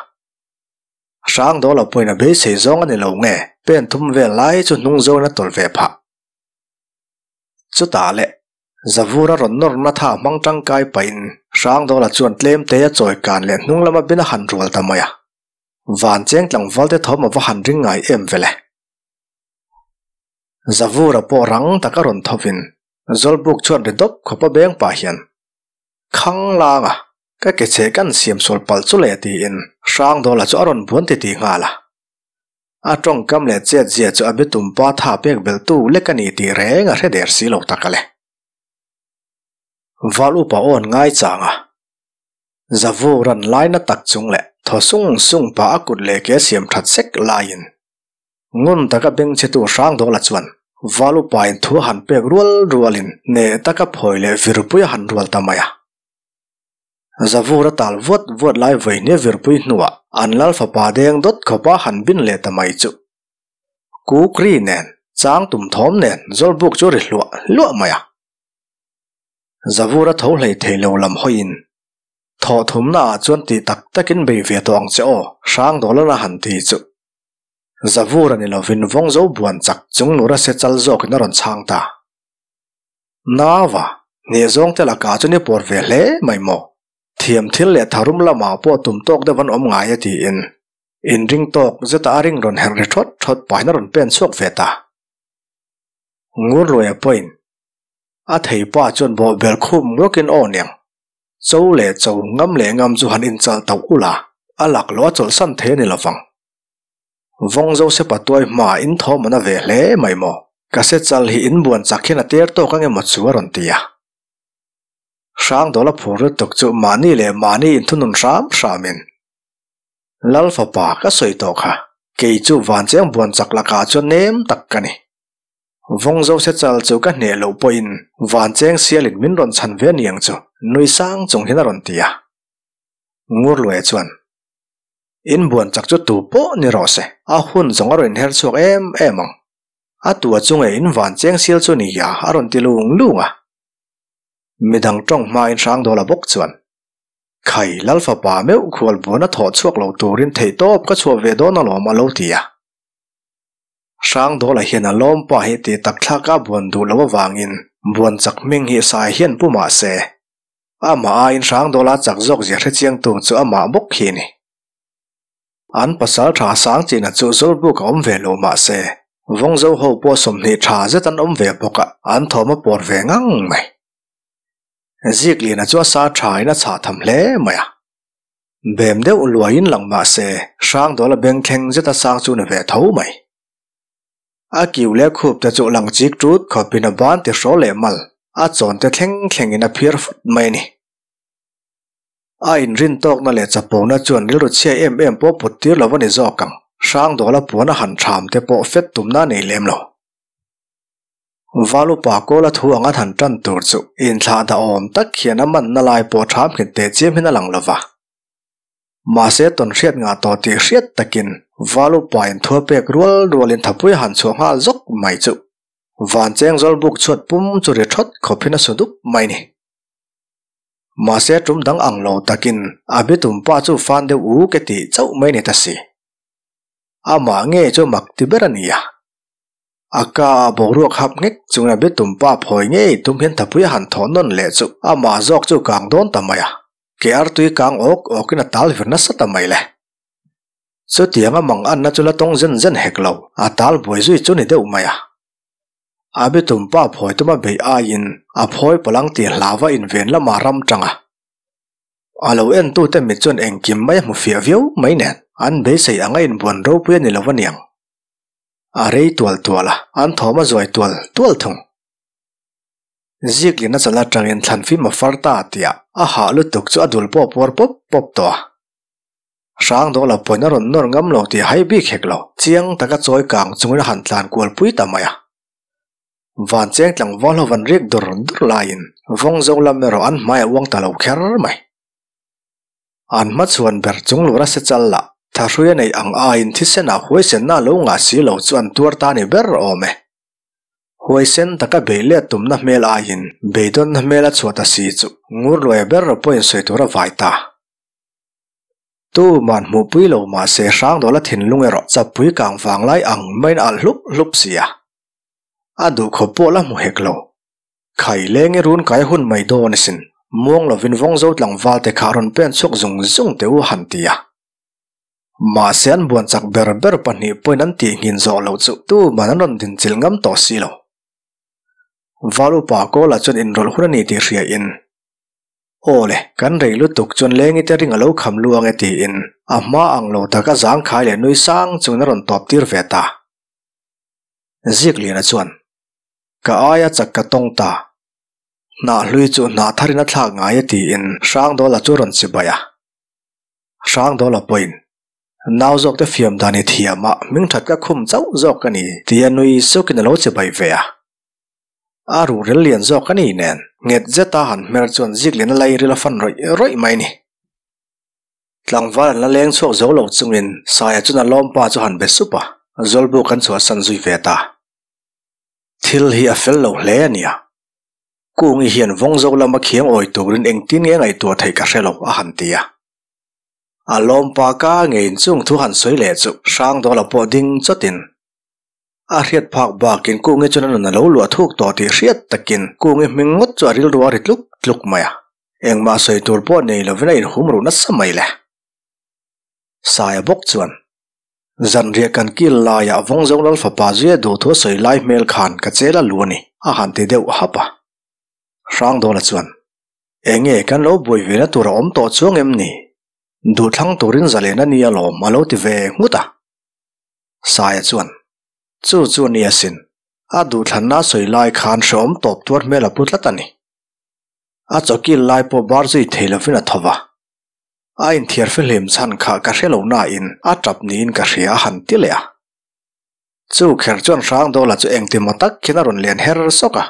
Hrangdawla pawhin a beisei zawng a ni lo nge pen thum vel lai chu hnung zawin a tawlh ve phah. Chutah leh, Zavura rawn nawrna tha hmang tangkai pahin Hrangdawla chuan tlem te a chawi kan leh hnung lama bin a han rual ta mai a. Van cheng tlangval te thawm a va han ring ngai em vele. Zavura pawh rang taka rawn thovin Zawlbuk chuan ri dawp khawp a beng pah hian, Khang langa, ka ke chhe kan siam sual palh chu le tiin Hrangdawla chu a rawn buan titih nghal a. A tawngkam leh chet zia chu a bitum pa tha pek belh tu lek a ni tih reng a hre der si lo tak a le. Val upa awn ngai chang a. Zavu ran lai na tak chung leh thaw sung sung pah a kut leh ke siam that sek laiin ngun taka beng chhe tu Hrangdawla chuan Val upa in thu a han pek rual rualin hneh taka phawi leh virpui a han rual ta mai a. Zavur a tal vuat vuat lai vawinia virpui hnuah an lal fapa deng dawt khawpa han bin leh ta mai chu. Kukri nen, chang tum thawm nen Zawlbuk chu ri hluah hluah mai a. Zavur a tho hlei thei lo lam hawiin, Thawh thumna ah chuan tih tak takin bei ve tawh ang che aw, Hrangdawlan a han ti chu. Zavur a ni lovin Vawngzo buan chak chung lura se chal zawkin a rawn chhang ta. Nava, hneh zawng te lakah chuan i pawr ve hle mai maw? Thiam thil leh tharum lamah pawh tum tawk deuh an awm ngai a tiin inring tawk zeta a ring rawn herh ri thawt thawt pahin a rawn pen chhuak ve ta. Ngurluaia pawhin a theipa chuan bawhbel khum rawkin aw niang, cho leh cho ngam leh ngam chu han inchal tauh ula, a lak loh a chawlhsan thei a ni lovang. Vawngzo sepa tuai hmaah in thawm an a ve hle mai maw? Ka se chal hi in buan chak hian a ter tawk ang emaw chu a rawn ti a. Hrangdawla phur lutuk chu mahni leh mahni inthunun hram hramin, Lal fapa ka sawi tawh kha, kei chu vancheng buan chak lakah chuan nem tak ka ni. Vawngzo se chal chu ka hneh loh pawhin vancheng sialin min rawn chhan ve aniang chu nui sang chung hian a rawn ti a. Ngurluaia chuan, In buan chak chu tu pawh ni rawh se, a hun zawng a rawn inher chhuak em em ang. A tua chu nge in vancheng sial chu ni a a rawn ti lung lung a. Midang tawng hmain Hrangdawla bawk chuan, Khai, Lal fapa meuh khual buan a thawh chhuak lo turin theihtawp ka chhuah ve dawn alawm a lo ti a. Hrangdawla hian a lawmpa hi ti tak thlak a buan duh loh avangin buan chak hming hi sai hian pu mah se, amah aiin Hrangdawla chak zawk zia hrechiangtu chu amah bawk hi a ni. An pasal tha sang china chu Zawlbuk a awm ve lo mah se, Vawngzo ho pawh 20 tha zet an awm ve bawk a, an thawm a pawr ve ngang mai. Zikliana chu a sa thain a chhah tham hle mai a. Bem deuh luaiin lang mah se, Hrangdawla bengthleng zeta sang chu ni ve tho mai. A kiu leh khup te chu lang chik tut khawpin a ban ti hrawl leh mal, a chawn te thleng thlengin a phiar fut mai a ni. A inrin tawkna leh chapona chuan rilru chhia em em pawh put tir lo a ni zawk ang, Hrangdawla puan a han tham te pawh fet tumna a nei lem lo. Valupa kawla thu anga han tan tur chu inthlah dah awm tak hian a manna lai pawh tham nghet teh chiam hian a lang lo va. Mahse tawn hriat ngah tawh tih hriat takin Valupa in thua pek rual rualin thapui a han chhuah nghal zawk mai chu Vancheng Zawlbuk chhuat pum chu ri thawt khawp hian a su dup mai ni. Mahse tum dang ang lo takin a bitum pa chu fan deuh uk e tih chauh mai ni ta si. Amah nge chu mak ti ber a nia. A ka a boruak hap nghek chungin a bitum pa phawi ngei tum hian thapui a han thawh nawn leh chu amah zawk chu kang dawn ta mai a, ke artui kang awk awkin a tal vir nasa ta mai le. Chutiang a mang anna chu la tawng zen zen hek lo, a tal buai zui chu ni deuh mai a. A bitum pa phawi tuma beih aiin a phawi palang tih hlauva inven lamah ram tang a. A lo entute mit chuan engkim mai a hmu fiah viau mai nen an beisei anga inbuan ropui a ni lo aniang. A rei tual tual a, an thawm a zuai tual tual thung. Ziklin a chal atangin thlanfim a far ta tih ah a hah lutuk chu a dul pawh puar pawp pawp tawh a. Hrangdawla pawhin a rawn nawr ngam lo tih a hai bik hek lo, chiang taka chawi kang chungin a han tlan kual pui ta mai a. Vancheng tlangval ho van rik dur dur laiin Vawngzo lam erawh an hmai a uang ta lo kher mai. An hmachhuan ber chung lura se chal lah, thahrui a neih ang aiin thisenah huaisenna a lo ngah si lo chu an tuar ta ni ber awm e. Huaisen taka bei let tumna hmel aiin beidawnna hmel a chhuah ta si chu Ngurluaia ber pawhin sawi tur a vai ta. Tuman hmuhpui lo mahse Hrangdawla thinlung erawh chapui kang vang lai ang maiin a alh hlup hlup si a. A duhkhawp pawh la hmu hek lo. Khai leng i run kai hun mai dawn asin, muang lovin Vawngzo tlangval te kha rawn pen chhuak zung zung teh u han ti a. Mahse an buan chak ber ber pahnih pawhin an tih nghin zawh loh chu tuman an rawn dinchilh ngam tawh si lo. Val upa Kawla chuan inrawlh hun a ni tih hria in, Aw le, kan rei lutuk chuan lengi te ring a lo kham lu ang e tiin a hma ang lo taka zangkhai leh nui sang chungin a rawn tawp tir ve ta. Zikliana chuan. Ka aia chak ka tawng ta. Hnah hlui chu hnah tharin a thlak ngai e tiin Hrangdawla chu rawn chi baih a. Hrangdawla pawhin, Nau zawk te fiam dan i thiam a, hming that ka khum chauh zawk ka ni tia nui sukin a lo chi baih ve a. A ruhrel lian zawk a ni nen, nghet zeta han hmer chuan Zikliana lairil a fan rawih rawih mai ni. Tlangval an la leng chhuak zo lo chungin Saia chuan a lawmpa chu han be sup a, Zawlbuk an chhuahsan zui ve ta. Thil hi a fel lo hle a nia. Kungi hian Vawngzo lama khiang awi turin engtin nge ngaihtuah theih ka hre lo a han ti a. A lawmpa ka ngeiin chung thu han sawi leh chu Hrangdawla pawh ding chawtin a hriat phak bakin Kungi chuan a nun a lo luah thuk tawh tih hriat takin Kungi hming ngawt chu a rilru a ri tluk tluk mai a. Engmah sawi tur pawh nei lovin a inhum ruh nasa mai le. Saia bawk chuan Zanriah kan kil laiah Vawngzo Lal fapa zuia duhthu a sawi lai hmel khan ka chel a lu a ni, a han ti deuh hap a. Hrangdawla chuan, Enge kan lo buai ve na tur a awm tawh chuang em ni? Duhthlang turin zalen a ni alawm a lo ti ve nghut a. Saia chuan, Chu chu a ni asin. A duhthlanna a sawi lai khan hrehawm tawp tuar hmel a pu tlat a ni. A chawkil lai pawh bar zui thei lovin a tho va. A inthiar fihlim chhan kha ka hre lo nain a tap niin ka hria a han ti leh a. Chu kher chuan Hrangdawla chu engtimaw tak hian a rawn lian her sawk a.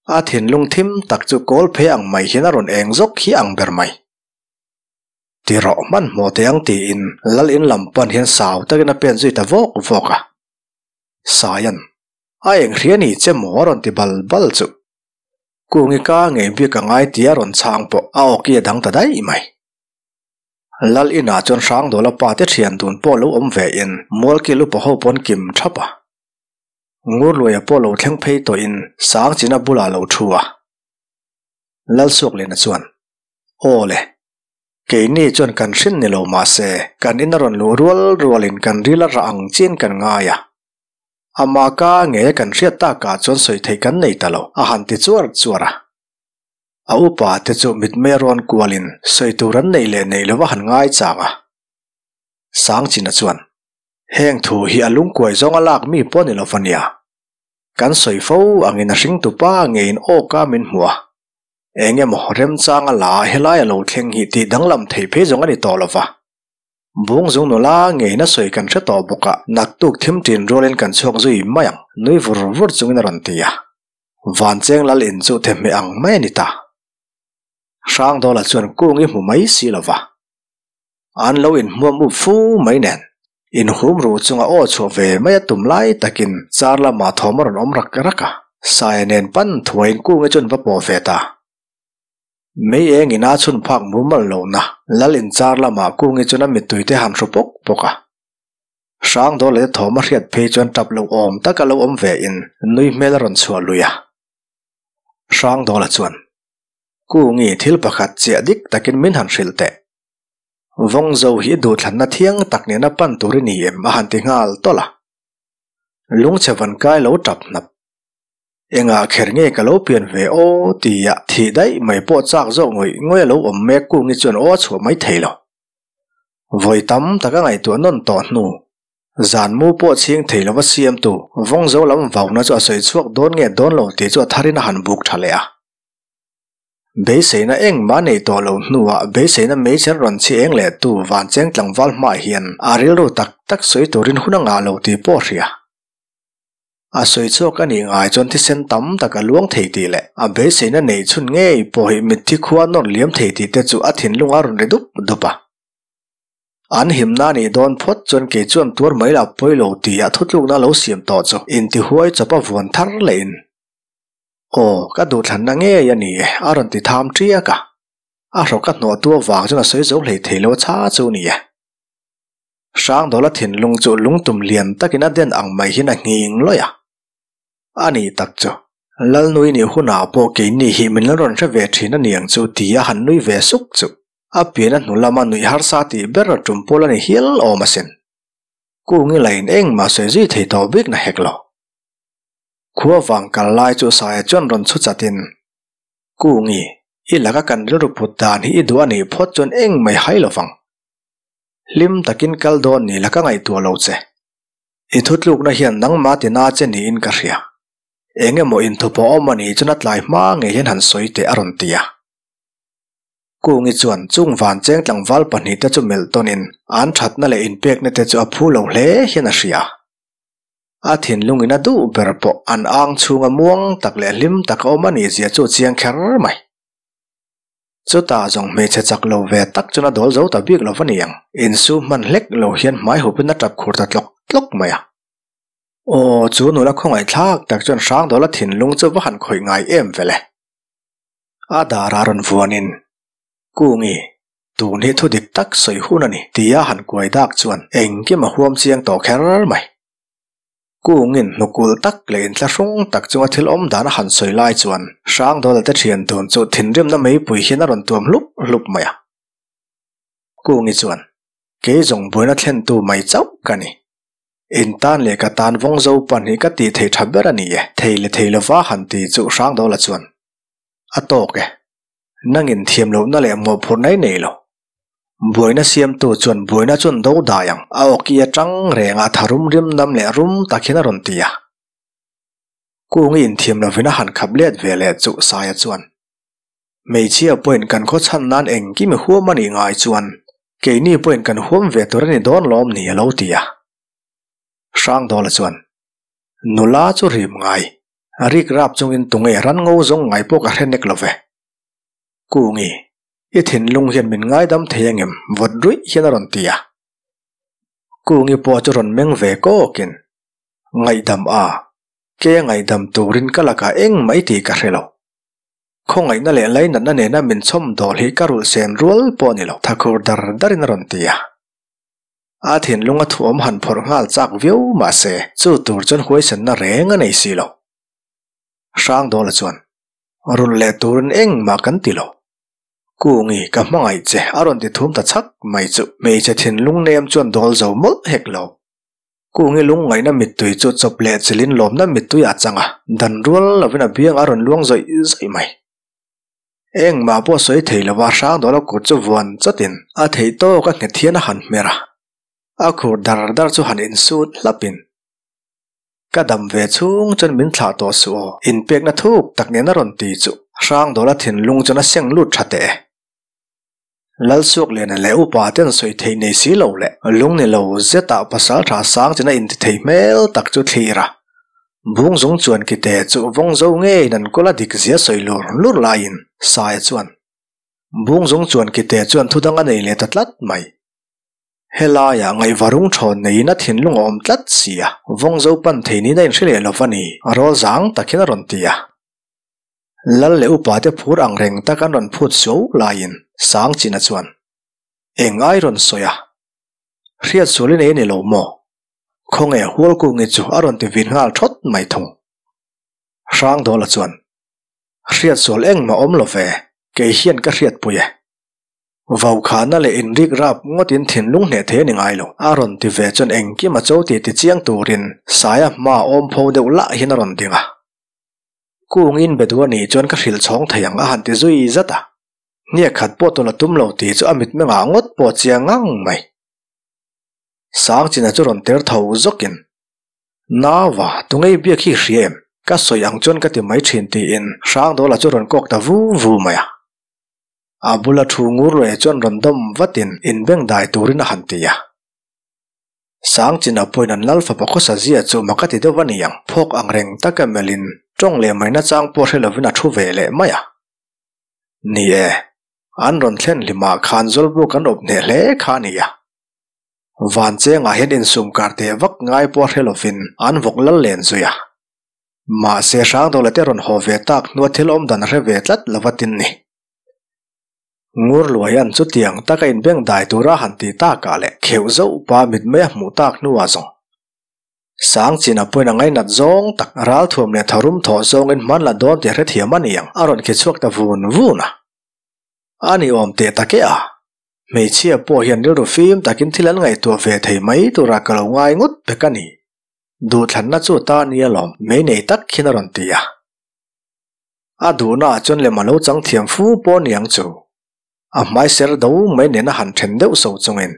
A thinlung thim tak chu kawl phei ang mai hian a rawn eng zawk hi ang ber mai. Ti rawh hmanhmawh teh ang tiin lal in lam pan hian sau takin a pen zui ta vawk vawk a. Saian, a eng hria ni che maw a rawn ti bal bal chu. Kungi ka ngei bik a ngai tia rawn chhang pawh a awki a dang ta daih mai. Lal inah chuan Hrangdawla pa te thian dun pawh lo awm ve in Mualkil upa ho pawn kim thap a. Ngurluaia pawh lo thleng phei tawhin Sangchina bulah lo thu a. Lalsuakliana chuan, Aw le, keini chuan kan hrin ni lo mahse kan in a rawn luh rual rualin kan ril a rah ang chiin kan ngai a. Amah ka nge kan hriat takah chuan sawi theih kan nei ta lo, a han ti chuar chuar a. A upa te chu mitmei a rawn kualin sawi tur an neih leh neih lova han ngai chang a. Sangchina chuan, Heng thu hi a lungkuai zawnga lak mi pawh ni lova nia. Kan sawi fo angin a hringtupa ngeiin awka min hmu a. Eng emaw remchanga la ah helai a lo thleng hi tih danglam thei phei zawng a ni tawh lova. Bungzung nula ngeina sawi kan hre tawh bawk a, naktuk thim ṭin rualin kan chhuak zui mai ang, nui vur vur chungin a rawn ti a. Vancheng lal in chu thehmeh ang mai a ni ta. Hrangdawla chuan kung i hmu mai si lova. An lo inhmuam up fu mai nen, inhum ruh chunga aw chhuah ve mai a tum lai takin char lamah thawm a rawn awm rak rak a, Saia nen pan thuaiin kungi chuan va pawh ve ta. Mei eng ina chhun phak mumal lohna lal inchar lamah kungi chuan a mittui te han hru pawk pawk a. Hrangdawl leh thawm a hriat phei chuan tap lo awm taka lo awm ve in nui hmel a rawn chhuah lui a. Hrangdawla chuan, Kungi thil pakhat chiah dik takin min han hrilh teh. Vawngzo hi duhthlanna thiang tak nena pan tur i ni em a han ti nghal tawlh a. Lungchhe van kai lo tap hnap. Engah kher nge ka lo pian ve aw tia thih daih mai pawh chak zawk ngawih ngawih a lo awm mek kungi chuan aw a chhuah mai thei lo. Vawi tam tak a ngaihtuah nawn tawh hnu, zan mu pawh chhing thei lova siamtu Vawngzo lam vauna chu a sawi chhuak dawn nge dawn lo tih chu a tharin a han buk tha leh a. Beiseina engmah nei tawh lo hnuah beiseina meichher rawn chhi eng leh tu Vancheng tlangval hmaah hian a rilru tak tak sawi turin hun a ngah lo tih pawh a hria. A sawi chhuak a nih ngai chuan thisen tam tak a luang thei tih leh a beiseina neih chhun ngei pawh hi mitthi khua nawr liam thei tih te chu a thinlung a rawn ri dup dup a. An himna nih dawn phawt chuan kei chuan tuar mai la pawi lo tih a thutlukna lo siam tawh chu intihuai chawp a vuan thar leh in Aw, ka duhthlanna ngei a ni e a rawn ti tham ṭiak a. A hrawk a hnawhtu avang chuan a sawi zo hlei thei lo a chha chu ni e. Hrangdawla thinlung chu lungtum lian takin a den ang mai hian a nghing lawih a. A nih tak chu, Lalnui nih hunah pawh keini hi min la rawn hre ve thin a niang chu ti a han nui ve suk chu a pian a hnu lama nuih harsa tih ber a tum pawl a ni hial awm asin. Kungi lain engmah sawi zui thei tawh bik na hek lo. Khua vang kal lai chu Saia chuan rawn chhu chatin, Kungi, i laka kan rilru put dan hi i duh a nih phawt chuan engmah i hai lovang. Hlim takin kal dawn ni la ka ngaihtuah lo che. I thutlukna hian nangmah tina che niin ka hria. Eng emaw inthupaw awm a nih chuan a tlai hma ngei hian han sawi teh a rawn ti a. Kungi chuan chung van cheng tlangval pahnihte chu melh tawnin an thatna leh inpekna te chu a phu lo hle hian a hria. A thinlungin a duh ber pawh an ang chhunga muang tak leh hlim taka awm a nih zia chu a chiang kher mai. Chutah zawng hmeichhe chak lo ve tak chuan a dawl zo ta bik lo va ni ang. Insu hman hlek lo hian hmai hupin a tap khur ta tlawk tlawk mai a. Aw, chu nula khawngaih thlak tak chuan Hrangdawla thinlung chu va han khawih ngai em vele. A darah rawn vuanin, Kungi, tun hi thu dik tak sawi hun a ni, tia han kuai dak chuan engkim a huam chiang tawh kher mai. Kungin hnukul tak leh inthlahrung tak chunga thil awm dan a han sawi lai chuan Hrangdawla te thian dun chu thinrimna meipui hian a rawn tuam hlup hlup mai a. Kungi chuan, Kei zawng buaina thlentu mai chauh ka ni. In tan leh ka tan vawng zo pan hi ka tih thei tha ber a ni e, thei leh thei lova han ti chu Hrangdawla chuan, A tawk e. Nangin thiam lohna leh mawhphurhna i nei lo. Buaina siamtu chuan buaina chuan do dai ang, a awki atang reng a tharum rim nam leh rum tak hian a rawn ti a. Kungi inthiam lovin a han khap let ve leh chu Saia chuan, Hmeichhia pawhin kan khaw chhan nan engkim i huam a nih ngai chuan keini pawhin kan huam ve tur a ni dawn lawm ni a lo ti a. Hrangdawla chuan, Nula chu rim ngai, rik rap chungin tunge ran ngo zawng ngai pawh ka hre nek lo ve. Kungi, i thinlung hian min ngaidam thei angem vawt ruih hian a rawn ti a. Kungi pawh chu rawn meng ve kawkin, Ngaihdam a, ke ngaihdam turin ka lakah engmah i tih ka hre lo. Khawngaihna leh lainatna nena min chhawm dawl hi ka rulh sen rual pawh a ni lo, thakhur dar darin a rawn ti a. A thinlung a thuawm han phawrh nghal chak viau mah se, chu tur chuan huaisenna reng a nei si lo. Hrangdawla chuan, Rulh leh turin engmah kan ti lo. Kungi, ka hmangaih che, a rawn ti thum ta chhak mai chu hmeichhe thinlung nem chuan dawl zo mawlh hek lo. Kungi lungngaihna mittui chu chawp leh chilhin lawmna mittui a chang a, dan rual lovin a biang a rawn luang zawih zawih mai. Engmah pawh sawi thei lova Hrangdawla kut chu vuan chatin a theih tawk a nghet hian a han hmer a, a khur dar dar chu han insut hlapin, Ka dam ve chhung chuan min thlah tawh suh aw, inpekna thuk tak nen a rawn ti chu Hrangdawla thinlung chuan a seng lut tha teh e. Lalsuakliana leh upa ten sawi theih nei si lo leh lung ni lo zetah pasal tha sang chin a inti thei hmel tak chu thlir a. Bung zung chuan kite chu vawng zo ngeiin an kawl a dik zia sawi lur lur laiin Saia chuan Bung zung chuan kite chuan thudang a nei leh ta tlat mai. Helaiah ngaihvarung thawn neiin a thinlung a awm tlat si a, vawng zo pan thei niin a inhre leh lo va ni, a rawl zang takin a rawn ti a. Lal leh upa te phur ang reng tak an rawn phut suau laiin Sangchina chuan, Eng ai rawn sawi a? Hriat sual i nei a ni lo maw? Khawnge Hualkungi chu a rawn ti vin nghal thawt mai thung. Hrangdawla chuan, Hriat sual engmah awm lo ve, kei hian ka hriatpui e. Vaukhana leh inrik rap ngawtin thinlung hneh thei a ni ngai lo. A rawn ti ve chuan engkim a cho tih tichiang turin Saia hmaa awm pho deuh lah hian a rawn ding a. Kungin be duh a nih chuan ka hrilh chhawng thei ang a han ti zui zat a. Hniak khat pawh tawlh a tum lo tih chu a mitmengah ngawt pawh a chiang ngang mai. Sangchina chu rawn ter tho zawkin, Naua, tungei biak hi i hria em? Ka sawi ang chuan ka ti mai thin tiin Hrangdawla chu rawn kawk ta vu vu mai a. A bula thu ngur luai chuan rawn dawm vatin inbengdai turin a han ti a. Sangchina pawhin an lal fapa khawsa zia chu mak a ti deuh a ni ang, phawk ang reng taka melhin tawng leh mai nachang pawh hre lovin a thu ve leh mai a. Ni e, an rawn thlen hlimah khan Zawlbuk an awp hneh hle kha a ni a. Vanchengah hian insum kar teh vak ngai pawh hre lovin an vawk lal len zui a. Mahse Hrangdawla te rawn haw ve tak hnua thil awm dan a hre ve tlat lova tin ni. Ngurluaia'n chutiang taka inbeng dai tura han ti takah leh kheuh zauh pa mitmei a hmuh tak hnuah zawng Sangchina pawhin a ngainat zawng tak ralthuam leh tharum thawh zawngin hman la dawn tih hrethiam a ni ang a rawn khi chhuak ta vun vun a. A ni awm teh tak e a. Hmeichhia pawh hian rilru fim takin thil an ngaihtuah ve thei mai tura ka lo ngai ngawt pek a ni. Duhthlanna chu ta nia lawm mei nei tak hian a rawn ti a. A duhnaah chuan lem a lo chang thiam fu pawh niang chu. A hmai ser do mai nen a han then deuh so chungin,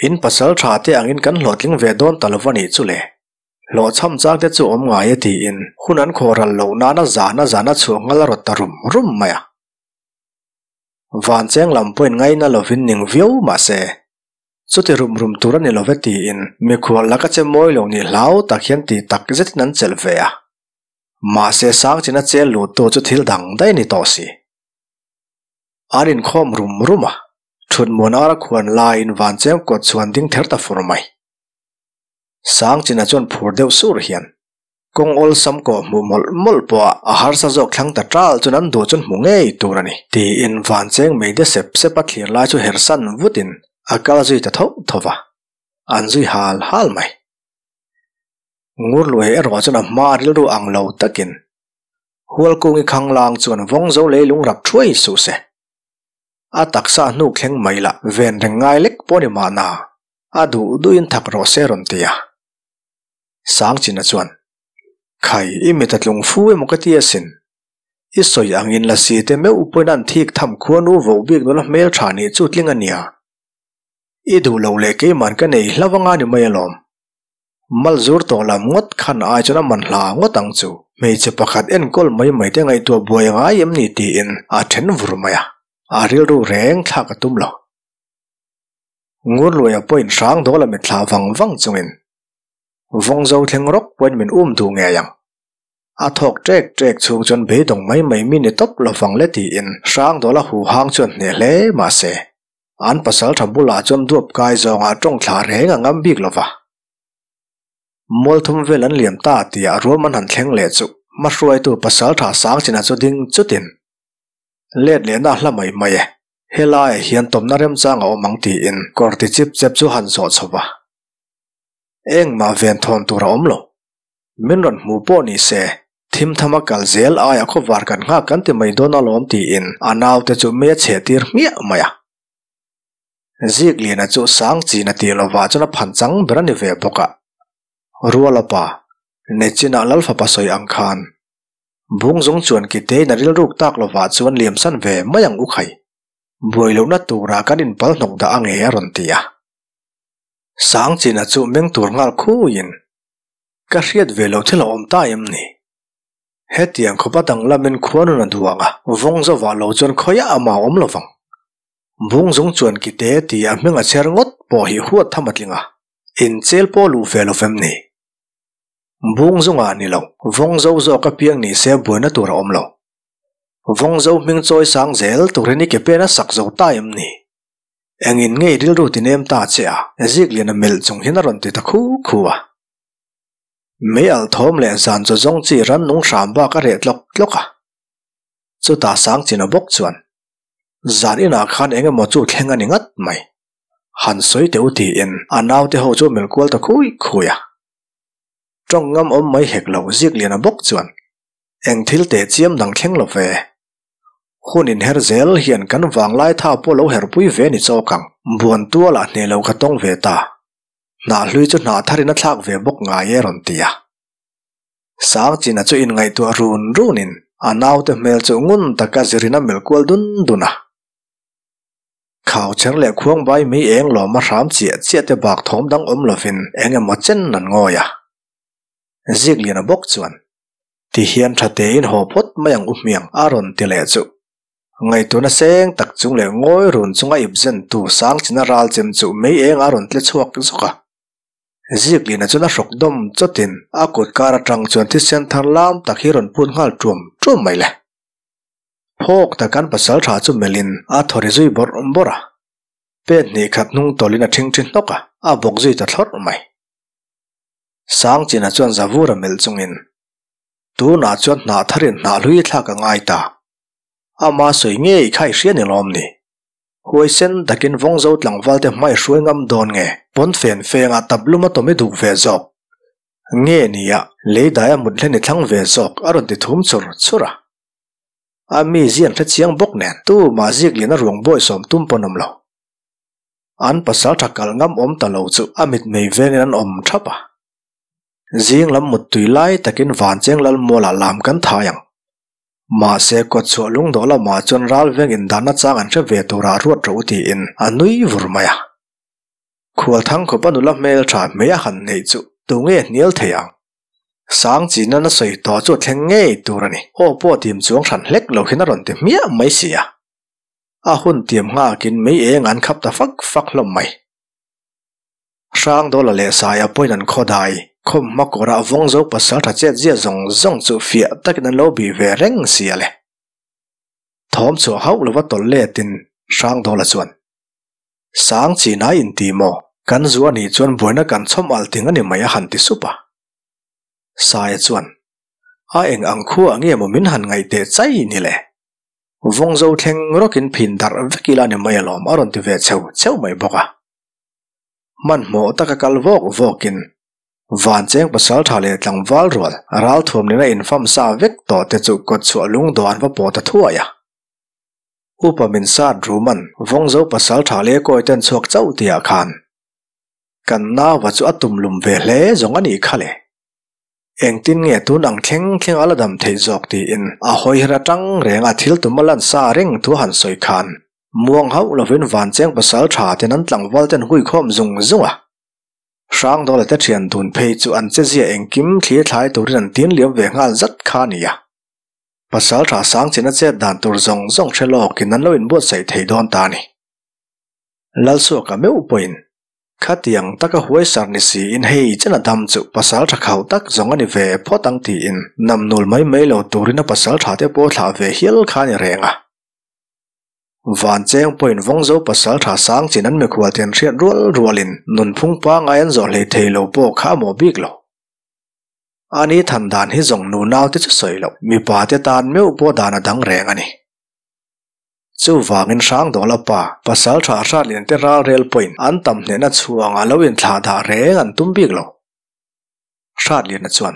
In pasal tha te angin kan hlawhtling ve dawn ta lo va nih chu le. Hlawhchham chang te chu awm ngai e tiin hun an khawh ral loh nana zana zana chhuah nghal a rawt ta rum rum mai a. Vancheng lam pawhin ngaina lovin ning viau mah se, chuti rum rum tur a ni lo ve tiin mikhual laka che mawi lo nih hlau tak hian ti tak zetin an chelh ve a. Mahse Sangchina chel luttu chu thil dang daih ni tawh si. An inkhawm rum rum a, thut muan ara khuan laiin Vancheng kawt chuan ding ther ta fur mai. Sangchina chuan phur deuh sur hian kawng awlsam kawh hmuh mawlh mawlh pawh a a harsa zawk thlang ta tal chuan an duh chuan hmu ngei tur a ni tiin Vancheng meide sep sep a thlir lai chu hersan vutin a kal zui ta tho tho va, an zui hal hal mai. Ngurluai erawh chuan a hma rilru ang lo takin Hualkungi khanglang chuan vawng zo leilung rap thuai suh se. A taksa hnuk thleng mai lah ven reng ngai lek pawh ni mahna a duh duhin thak rawh se rawn ti a. Sangchina chuan, Khai, i mit a tlung fu emaw ka ti asin. I sawi angin lasi te meuh pawhin an thik tham khuanu voh bik nula hmel tha nih chu tling a nia. I duh lo leh keiman ka nei hlauh anga ni mai alawm. Mal zur tawh lam ngawt khan ai chuan a man hla ngawt ang chu. Hmeichhe pakhat enkawl mai mai te ngaihtuah buai a ngai em ni tiin a then vur mai a, a rilru reng thlak a tum lo. Ngurluaia pawhin hrang dawl a mitthla vang vang chungin Vawngzo thleng rawk pawhin min um duh ngei ang. A thawk ṭek ṭek chhung chuan beidawng mai mai mi ni tawp lo vang le tiin hrang dawl a huhang chuan hneh hle mahse an pasal tha bulah chuan duap kai zawngah tawng thla reng a ngam bik lo va. Mualthum vel an liam ta tia ruam an han thleng leh chu hmahruaitu pasal tha Sangchina chu ding chutin let lehna a hla mai mai e, helaiah hian tawmna remchang a awm ang tiin kawr ti chip chep chu han zawh chho va. Engmah ven thawn tur a awm lo. Min rawn hmu pawh ni se, thim thama kal zel aia khawvar kan nghak kan ti mai dawn alawm tiin a naute chu mei a cheh tir hmiah mai a. Zikliana chu Sangchina tih lovah chuan a phan chang ber a ni ve bawk a. Ruala pa, Nechinah Lalfapa sawi ang khan, Bungzung chuan Kitein a rilruk tak lovah chuan liamsan ve mai ang u khai. Buai lohna turah kan inpal hnawk dah ange a rawn ti a. Sangchina chu meng tur nghal khuiin, Ka hriat ve loh thil a awm ta em ni? Hetiang khawpa danglamin khuanun a duang a, vawng zovah lo chuan khawiah amah a awm lovang. Bungzung chuan kite ti a hming a chher ngawt pawh hi huat tham a tling a, inchel pawh luh ve lo vem ni? Bungzungah ni lo, vawng zo zawk apiang ni se buaina tur a awm lo. Vawng zo hming chawi sang zel turin i ke pen a sak zo ta em ni? Engin ngei rilru ti nem ta che a, Zikliana melh chung hian a rawn ti ta khu khu a. Mei alh thawm leh zan chaw zawng chi rannung hram bak a reh tlawk tlawk a. Chutah Sangchina bawk chuan, Zan inah khan eng emaw chu thleng a ni ngat mai. Han sawi teh u tiin a naute ho chu melh kual ta khui khui a. Tawng ngam awm mai hek lo Zikliana bawk chuan, Eng thil teh chiam dang thleng lo ve. Hun inher zel hian kan vanglai tha pawh lo herpui ve ni chawk ang. Buan tualah hneh lo ka tawng ve ta. Hnah hlui chu hnah tharin a thlak ve bawk ngai e rawn ti a. Sangchina chu inngaihtuah run runin a naute hmel chu ngun taka zirin a melh kual dun dun a. Khauchher leh khuangbai mei eng lawm a hram chiah chiah te bak thawm dang awm lovin eng emaw chen an ngawi a. Zikliana bawk chuan Ti hian tha tein haw phawt mai ang u hmiang a rawn ti leh chu. Ngaihtuahna seng tak chung leh ngawi run chunga ip zen tu Sangchina ral chem chu mei eng a rawn tle chhuak zawk a. Zikliana chuan a hrawk dawm chawtin a kut kar atang chuan thisen thar lam tak hi rawn put nghal ṭuam ṭuam mai le. Phawk takan pasal tha chu melhin a thaw ri zui bawrh bawrh a. Pen hnih khat hnung tawlhin a ṭhingṭhi hnawk a, a bawk zui ta thlawrh mai. Sangchina chuan Zavura melh chungin, Tunah chuan hnah tharin hnah hlui thlak a ngai ta. Ama sawi ngei kha i hria ni lawm ni? Huaisen takin vawngzo tlangvalte hmai hruai ngam dawn nge? Pawnfen fengah tablum a tawm i duk ve zawk nge nia lei dai a mut hlen i thlang ve zawk a rawn ti thum chur chur a. A mi zian hre chiang bawk nen tumah zik lian a ruang bawisawm tum pawn awm lo. An pasal tha kal ngam awm ta lo chu a mitmei vengin an awm thap a. Zing lam muttui lai takin Vancheng Lalmualah lam kan thai ang. Mahse, kawtchhuah lungdawh lamah chuan ral veng indanna chang an hre ve turah ruat rawh u tiin a nui vur mai a. Khualthang khawpa nula hmeltha hmei a han neih chu tunge hnial thei ang? Sangchina na sawi tawh chu a thleng ngei tur a ni. Aw pawh dim chuang hran hlek lo hian a rawn ti hmiah mai si a. A hun tiam nghakin mei eng an khap ta fak fak hlawm mai. Hrangdawla leh Saia pawhin an khaw dai, khawm hma kawrah vawngzo pasal tha chet zia zawng zawng chu fiah takin an lo bih ve reng si a le. Thawm chhuah hauh lova tawlh letin Hrangdawla chuan, Sang chin a inti maw? Kan zu a nih chuan buaina kan chhawm alh ting a ni mai a han ti sup a. Saia chuan, A eng ang khua nge maw min han ngaih teh chai ni le? Vawngzo thleng rawkin phin darh vek ila ni mai alawm a rawn ti ve cheu cheu mai bawk a. Hmanhmawh taka kal vawk vawkin Vancheng pasaltha leh tlangval rual ralthuam nena infam sa vek tawh te chu kawtchhuah lungdawh an va pawh ta thuai a. Upa min sat Ruman Vawngzo pasaltha leh kawi ten chhuak chauh tihah khan kan nauva chu a tum lum ve hle zawng a nih kha le. Engtin nge tun ang thleng thleng a la dam theih zawk tiin a hawiher atang reng a thil tum a lan sa reng thu han sawi khan Muang hauh lovin Vancheng pasal tha ten an tlangval ten hui khawm zung zung a. Hrangdawla te thian dun phei chu an chezia engkim thlir thlai turin an tin liam ve nghal zat kha a ni a. Pasaltha Sangchina chet dan tur zawng zawng hre lawkin an lo inbuatsaih thei dawn ta a ni. Lalsuaka meuh pawhin Khatiang taka huaisar ni siin hei chen a dam chu pasal tha khauh tak zawng a ni ve phawt ang tiin namnul mai mai lo turin a pasal tha te pawh thlah ve hial kha a ni reng a. Van cheng pawhin Vawngzo pasal tha sang chin an mikhual te an hriat rual rualin nunphung pangai an zawh hlei thei lo pawh kha a mawh bik lo. Ani than dan hi zawng nunau te chu sawi loh mipa te tan meuh pawh dan a dang reng a ni. Chuvangin Hrangdawla pa, pasal tha Hratlian te ral rel pawhin an tam hnehna chhuangah lo inthlah dah reng an tum bik lo. Hratliana chuan,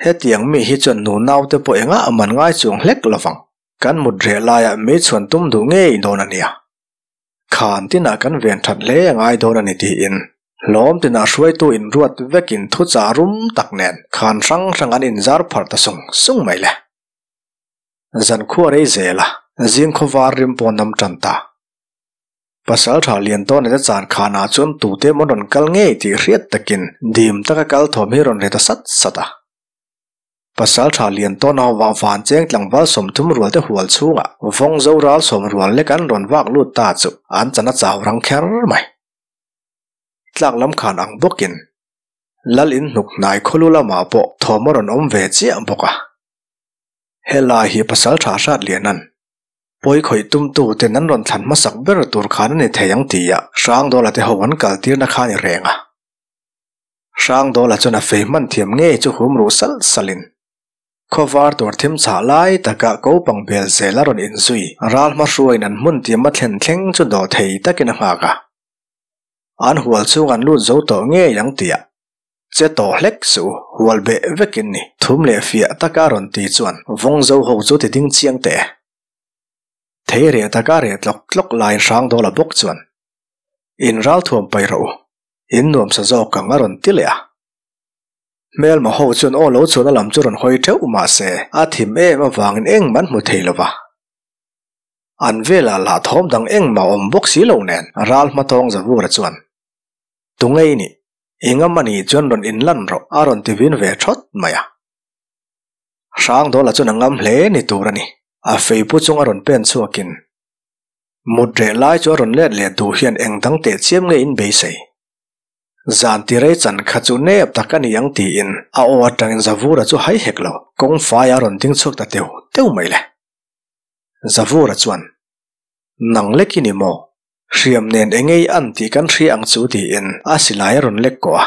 Hetiang mi hi chuan nu naute pawh engah a man ngai chuang hlek lovang, kan mut reh laiah mei chhuan tum duh ngei dawn a nia. Khan tinah kan ven that hle a ngai dawn a ni tiin hlawm tinah hruaitu inruat vekin thuchah rum tak nen khan hrang hrang an inzar pharh ta sung sung mai le. Zankhua rei zel a, zing khawvar rim pawh nam tan ta. Pasal tha lian tawn ata chan khanah chuan tute emaw rawn kal ngei tih hriat takin dim taka kal thawm hi rawn ri ta sat sat a. Pasal tha lian tawn ho vah van cheng tlangval 30 rual te hual chhungah vawng zo ral 10 rual lek an rawn vak lut ta chu an chan a chau rang kher mai. Tlak lam khan ang bawkin Lal in hnuk hnai khawlu lamah pawh thawm a rawn awm ve chiah bawk a. Helai hi pasal tha hrat lian an pawi khawih tumtu ten an rawn thlan hmasak ber tur khan a ni thei ang tia Hrangdawla te ho an kal tirna kha a ni reng a. Hrangdawla chuan a fei hman thiam ngei chu hum ruh salh salhin khawvar tur thim chhah lai taka kopang bel zel a rawn inzui ral hma hruaiin an hmun tiam a thlen thleng chu dawh thei takin a nghak a. An hual chhung an lut zo tawh ngei ang tia Che tawh hlek suh, hual beh vekin ni. Thum leh fiah taka rawn ti chuan vawng zo ho chu ti ding chiang teh e. Thei reh taka reh tlawk tlawk laiin Hrangdawla bawk chuan, In ral thuam pai rawh u, in nuamsa zawk ang a rawn ti leh a. Hmelma ho chuan aw lo chhuahna lam chu rawn hawi theuh mah se a thim em avangin engmah an hmu thei lo va. An velah lah thawm dang engmah awm bawk si lo nen ral hmatawng Zavura chuan, Tungei nih, Engam a nih chuan rawn inlan rawh a rawn ti vin ve thawt mai a. Hrangdawla chuan a ngam hle ni tur a ni. A feipu chung a rawn pen chhuakin mut reh lai chu a rawn let leh duh hian eng dang teh chiam nge in beisei. Zan ti rei chan kha chu nep tak a ni ang tiin a aw atangin Zavura chu hai hek lo, kawng faiah a rawn ding chhuak ta teu teu mai le. Zavura chuan, Nang lek i ni maw? Hriam nen engei an tih kan hria ang chu tiin a silai a rawn lek kawh a.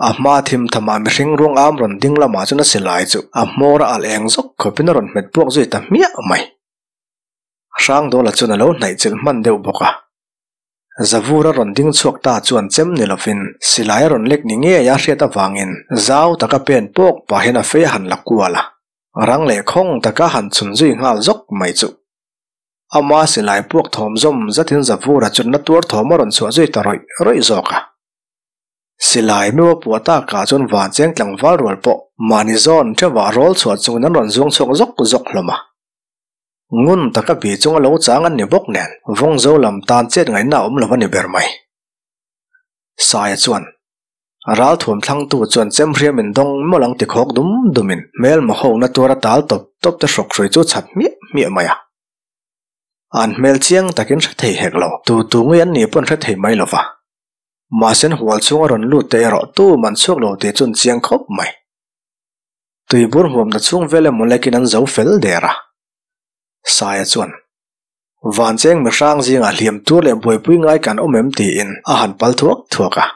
A hma thim thamah mihring ruang am rawn ding lamah chuan a silai chu a hmawr a alh eng zawk khawpin a rawn hmet puak zui ta hmiah mai. Hrangdawla chuan a lo hnaih chilh hman deuh bawk a. Zavur a rawn ding chhuak ta chuan chem ni lovin silai a rawn lek ni ngei a hriat avangin zau taka pen pawk pahin a fei a han la kual a. Rang leh khawng taka han chhun zui nghal zawk mai chu. Ama silai puak thawm zawm zatin Zavura chu na tuar thawm a rawn chhuah zui ta rawih rawih zawk a. Silai meuh a puah takah chuan van cheng tlangval rual pawh mahni zawn theuhah rawl chhuah chungin an rawn zuang chhuak zawk zawk hlawm a. Ngun taka bi chunga lo chang an ni bawk nen vawngzo lam tan chet ngaihna a awm lo a ni ber mai. Saia chuan Ralthuam thlangtu chuan chemhriam in dawng mawlh ang ti khawk dum dumin hmelma ho na tuar a tal tawp tawp te hrawk hrui chu chhat hmiah hmiah mai a. An hmel chiang takin hre thei hek lo, tu tu ngei an nih pawn hre thei mai lo va. Mahse an hual chhung a rawn lut te erawh tu man chhuak lo tih chuan chiang khawp mai. Tuibur huamna chhung vel emaw lekin an zo fel der a. Saia chuan. Van cheng mihrang zingah hliam tur leh buaipui ngai kan awm em tiin a han pal thuak thuak a.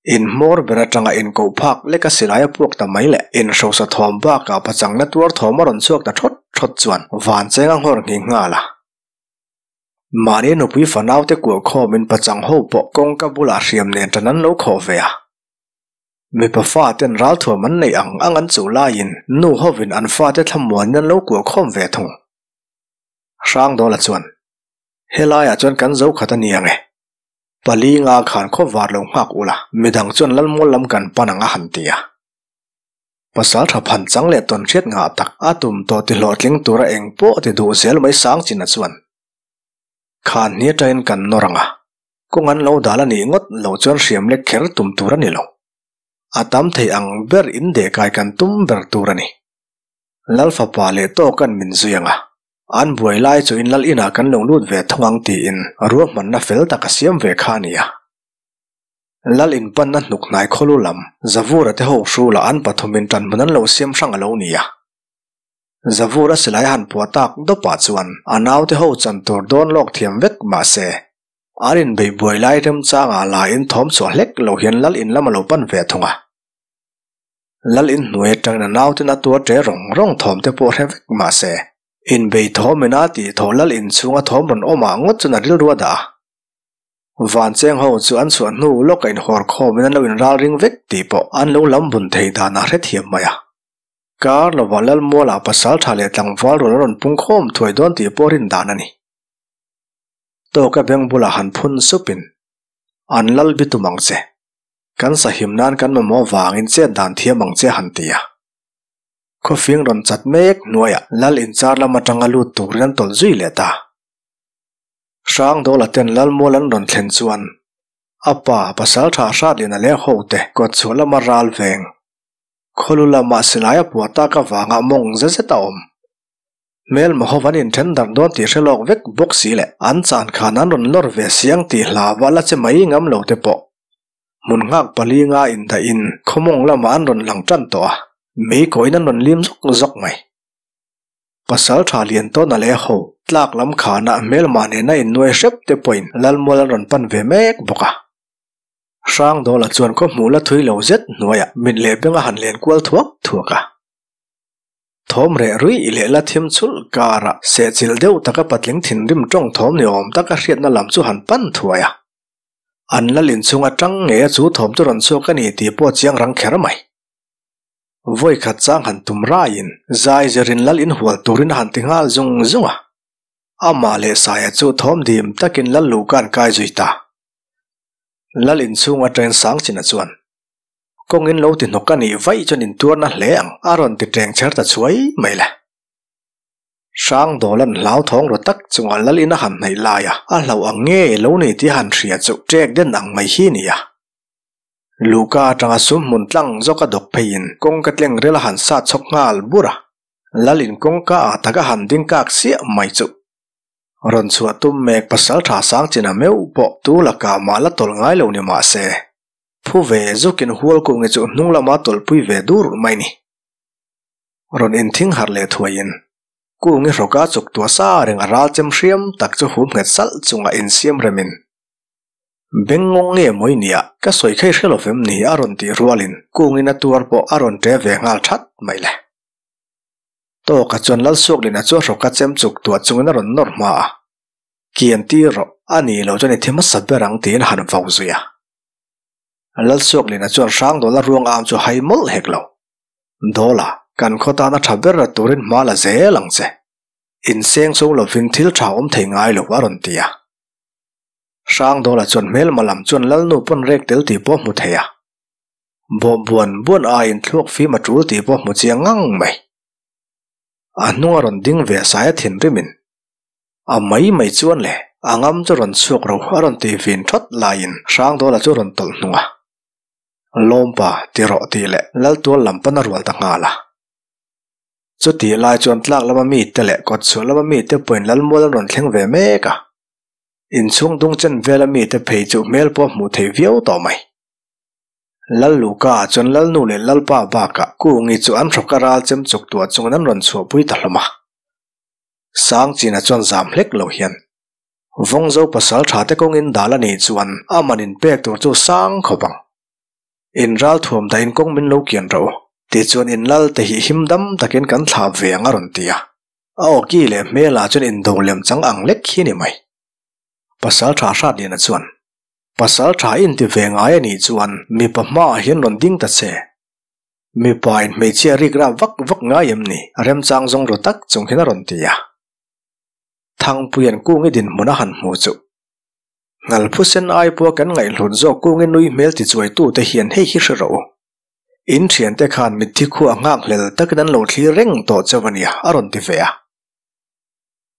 In hmawr ber atanga inkoh phak leka silai a puak ta mai leh inhrosa thawm bakah pachangna tuar thawm a rawn chhuak ta thawt thawt chuan van cheng a nghawr nghing nghal a. Mahni nupui fanaute kuah khawmin pachang ho pawh kawngka bulah hriam nen tan an lo khawh ve a. Mipa faten ralthuam an neih ang ang an chuh laiin nu hovin an fate thlamuanin an lo kuah khawm ve thung. Hrangdawla chuan, Helaiah chuan kan zo khat a ni ang e. Pali nga khan khaw var lo nghak ula, midang chuan Lalmual lam kan pan ang a han ti a. Pasal tha phan chang leh tawn hriat ngah tak a tum tawh ti hlawhtling tura eng pawh ti duh zel mai sang chin a chuan, Khan hni atangin kan nawr ang a. Kawng an lo dal a nih ngawt loh chuan hriam lek kher tum tur a ni lo. A tam thei ang ber in dehkai kan tum ber tur a ni. Lal fapa leh tawk an min zui ang a, an buai lai chu in lal inah kan lo lut ve thung ang tiin ruahmanna fel tak a siam ve kha a ni a. Lal in panna hnuk hnai khawlu lam Zavura te ho hrulah an pathumin ṭanhmun an lo siam hrang a lo ni a. Zavura silai a han puah tak dawpah chuan a naute ho chan tur dawn lawk thiam vek mah se, an inbeih buai lai remchangah la in thawm chhuah hlek lo hian lal in lam a lo pan ve thung a. Lal in hnuai atangin a nauten a tuar ṭe rawng rawng thawm te pawh hre vek mah se, inbeih thawm ina tih thawh lal in chhunga thawm rawn awmah ngawt chuan a rilru a dah a. Van cheng ho chu an chhuah hnu lawka inhawr khawmin an lo inral ring vek tih pawh an lo lam bun thei dan a hrethiam mai a. Kar lovah Lalmualah pasal tha leh tlangval rawn a rawn pung khawm thuai dawn tih pawh rin dan a ni. Tawka beng bulah han phun supin, An lal bi tum ang che. Kan sahim nan kan mamawh vangin chet dan thiam ang che han ti a. Khawfing rawn chat mek hnuaiah Lal inchar lam atanga lut turin an tawlh zui leh ta. Hrangdawla ten Lalmual an rawn thlen chuan a pa pasal tha Hratliana leh hote kawtchhuah lama ral veng Khawlu lamah silai a puah tak avanga mawng zet zet a awm. Hmelma ho an inthen darh dawn tih hre lawk vek bawk si leh an chan khan an rawn lawr ve siang tih hlauva la che mai ngam lo te pawh hmun nghak pali nga indahin khawmawng lamah an rawn lang tan tawh a, mei kawiin an rawn lim zawk zawk mai. Pasal tha lian tawn a leh ho tlak lam khanah hmelma nena innuai hrep te pawhin Lalmual an rawn pan ve mek bawk a. Hrangdawla chuan khaw hmuh la thui lo zet hnuaiah mit leh beng a han len kual thuak thuak a. Thawm reh ruih leh la thim chhulh karah sehchilh deuh taka patling thinrim tawng thawm ni awm taka hriatna lam chu han pan thuai a. An la lin chhung atang ngei a chu thawm chu rawn chhuak a ni tih pawh chiang rang kher mai. Vawi khat chang han tum raiin zai zirin lal inhual turin a han ti nghal zung zung a. Amah leh Saia chu thawm dim takin lal luhka an kai zui ta. Lal inchhung atangin Sangchina chuan, Kawng in lo ti hnawk a nih vaih chuan intuarna hle ang, a rawn ti teng chher ta chhuai mai le. Hrangdawla'n hlauthawng ru tak chungah Lal in a han hnaih lai a, a hlauh ang nge lo nei tih a han hria chu ṭek den ang mai hi ni a. Luhka atanga sum hmun tlang zawk a dawk pheiin kawngka tleng rel a han sat chhawk nghal bur a, Lal in kawngka ah tak a han ding kak siah mai chu. Rawn chhuah tum mek pasal tha sang chin a meuh pawh tu lakah mah la tawlh ngai lo ni mah se, phu ve zukin hual kungi chu hnung lama tawlhpui ve dur mai ni. Rawn inthing harh leh thuaiin kungi hrawka chuk tua sa reng a ral chem hriam tak chu hum nghet salh chungah insiam remin, Bengngawng nge mawi nia ka sawi khai hre lovem ni a rawn tih rualin kungin a tuar pawh a rawn ṭe ve nghal ṭhat mai le. Tawka chuan Lalsuaklina chu a hrawk a chem chuk tuah chungin a rawn nawr hma a, Kian tir rawh, a ni lo chuan i thi hmasa ber ang tiin a han vau zui a. Lalsuaklina chuan Hrangdawla ruang am chu hai mawlh hek lo. Dawla, kan khaw tana tha ber a turin hma la zel ang che. Inseng so lovin thil tha awm thei ngai lo a rawn ti a. Hrangdawla chuan hmelma lam chuan Lalnu pawn rek tel tih pawh hmu thei a. Bawh buan buan aiin thluak fim a tul tih pawh hmu chiang ngang mai. A hnung a rawn ding ve sai a thinrimin a mai mai chuan le a ngam chu rawn chhuak ro a rawn ti vin thawt laiin Hrangdawla chu rawn tawlh hnung a. Lawmpa ti rawh tih leh Laltual lam pan a rual ta nghal a. Chutih lai chuan tlak lama mite leh kawtchhuah lama mite pawhin Lalmual an rawn thleng ve mek a. Inchhung dung chen vela mite phei chu hmel pawh hmuh theih viau tawh mai. Lal Luka chuan Lalnu leh Lalpa bakah Kungi chu an hrawk a ral chem chuk tuah chungin an rawn chhuahpui ta hlawm a. Sangchina chuan zam hlek lo hian Vawngzo pasal tha te kawngin dal a nih chuan a man in pek tur chu sang khawp ang. In ral thuam dahin kawng min lo kian rawh u, tichuan in lal te hi him dam takin kan thlah ve ang a rawn ti a. A awki leh hmelah chuan indo lem chang ang lek hi ni mai. Pasal tha Hratliana chuan Pasal tha inti ve ngai a nih chuan mipa hmaah hian rawn ding ta che. Mipa in hmeichhia rik rap vak vak ngai em ni? Remchang zawng ru tak chung hian a rawn ti a. Thangpuia'n Kungi dinhmun a han hmu chu. Ngalphusen ai pawha kan ngaihhlut zawk Kungi nui hmel tichuaitute hian hei hi hre rawh u. In thiante khan mitthi khuah nghak hlel takin an lo thlir reng tawh chauh a nia a rawn ti ve a.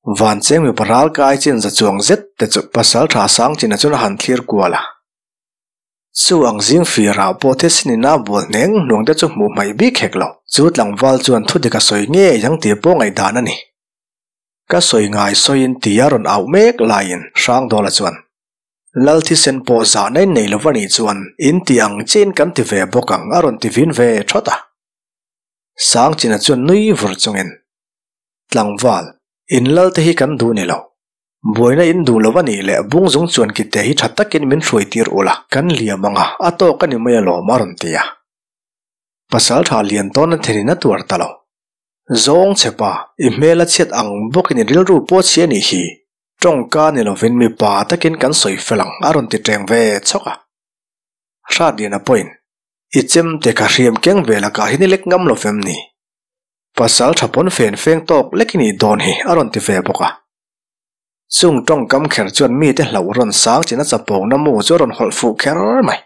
Vancheng mipa ral kai chin za chuang zet te chu Pasaltha Sangchina chuan a han thlir kual a. Chu ang zing firah pawh thisen ina bual hneng hnuang te chu hmuh hmaih bik hek lo. Chu tlangval chuan thu dik a sawi ngei ang tih pawh ngaihdan a ni. Ka sawi ngai sawiin tia rawn auh mek laiin Hrangdawla chuan, Lal thisen pawh zahna in nei lova nih chuan in ti ang chiin kan ti ve bawk ang a rawn ti vin ve thawt a. Sangchina chuan nui vur chungin, Tlangval, in lal te hi kan duh ni lo. Buaina in duh lo a nih leh bung zung chuan kite hi tha takin min hruai tir ula, kan liam ang a, a tawk a ni mai alawm a rawn ti a. Pasal tha lian tawn a thenin a tuar ta lo. Zawng che pa, i hmel a chhiat ang bawkin i rilru pawh chhia a nih hi. Tawngka ni lovin mipa takin kan sawi fel ang a rawn ti teng ve chhawk a. Hratliana pawhin, I chemte kha hriam keng ve lakah hian i lek ngam lo vem ni? Pasal tha pawn fen feng tawk lek i nih dawn hi a rawn ti ve bawk a. Chung tawngkam kher chuan mite hlauh rawn sang chin a chapawngna mu chu a rawn hawlh fuh kher mai.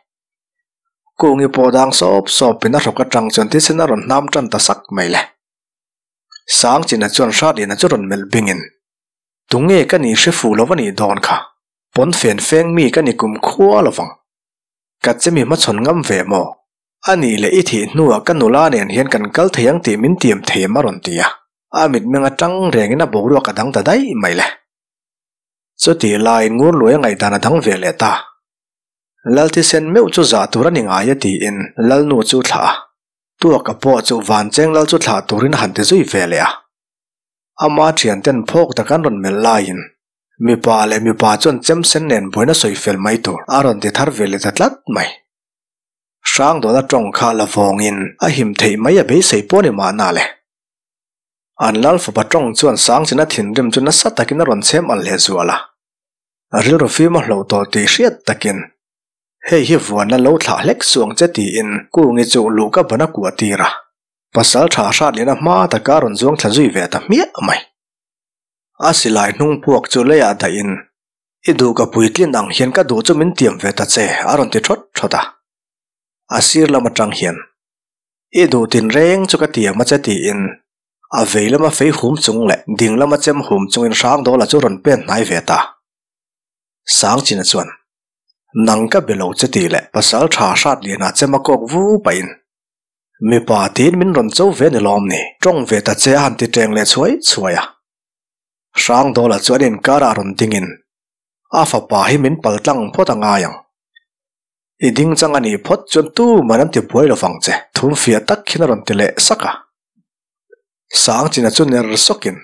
Kungi pawh dang sawp sawpin a hrawk atang chuan thisen a rawn hnam tan ta sak mai le. Sangchina chuan Hratliana chu rawn melh bingin, Tunge ka nih hre fuh lo a nih dawn kha, pawn fen feng mi ka ni kum khua lovang. Ka chemi hmachhawn ngam ve maw? A nih leh i thih hnuah ka nula nen hian kan kal thei ang tih min tiam thei em a rawn ti a, a mitmeng atang rengin a boruak a dang ta daih mai le. Chutih laiin Ngurluai a ngaihdan a dang ve leh ta. Lal thisen meuh chu zah tur a ni ngai a tiin Lalnu chu thlah a, Tuaka pawh chu Vancheng Lal chu thlah turin a han ti zui ve leh a. Ama thianten phawk tak an rawn melh laiin mipa leh mipa chuan chemsen nen buaina sawi fel mai tur a rawn ti thar ve leh ta tlat mai. Hrangdawna tawng kha la vawngin a him theih mai a beisei pawh ni mahna le. An Lal fapa tawng chuan Sangchina thinrim chu nasa takin a rawn chhem al leh zual a. Rilru fim a hloh tawh tih hriat takin, Hei hi vuanna lo thlah hlek suang che tiin Kungi chu luh ka ban a kuah tir a. Pasal tha hrat lehna hma taka rawn zuang thla zui ve ta hmiah mai. A silai hnung puak chu leiah dahin, I duh ka puitlin ang hian ka duh chu min tiam ve ta che a rawn ti thawt thawt a. A sir lam atang hian, I duh tinreng chu ka tiam a che tiin A vei lama fei hum chung leh ding lama chem hum chungin Hrangdawla chu rawn pen hnai ve ta. Sangchina chuan, Nang ka be lo che tih leh pasal tha Hratliana chem a kawk vu pahin, Mipa tiin min rawn cho ve ni lawm ni, tawng ve ta che a han ti teng leh chhuai chhuai a. Hrangdawla chu an inkarah rawn dingin, A fapa hi min paltlang phawt a ngai ang. I ding chang a nih phawt chuan tuman an ti buai lovang che, thumfiah tak hian a rawn ti leh sak a. Sangchina chu ner sawkin,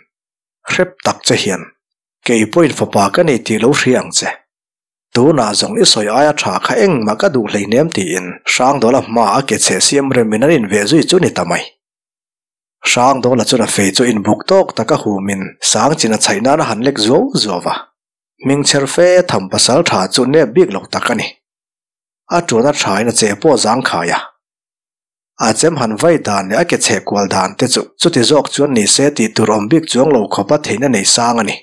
Hrep tak che hian, kei pawhin fapa ka nei tih lo hria ang che. Tunah zawng i sawi aia tha kha engmah ka duh hleihnem tiin Hrangdawla hma a ke chhe siam remin an inveh zui chu ni ta mai. Hrangdawla chuan a fei chu inbuk tawk taka humin Sangchina chhaih nan a han lek zuau zuau va. Hmingchher fe tham pasal tha chu nep bik lo tak a ni. A tuan a thain a che pawh zangkhai a. A chem han vai dan leh a ke chheh kual dan te chu chuti zawk chuan ni se tih tur awm bik chuang lo khawp a theihna nei sang a ni.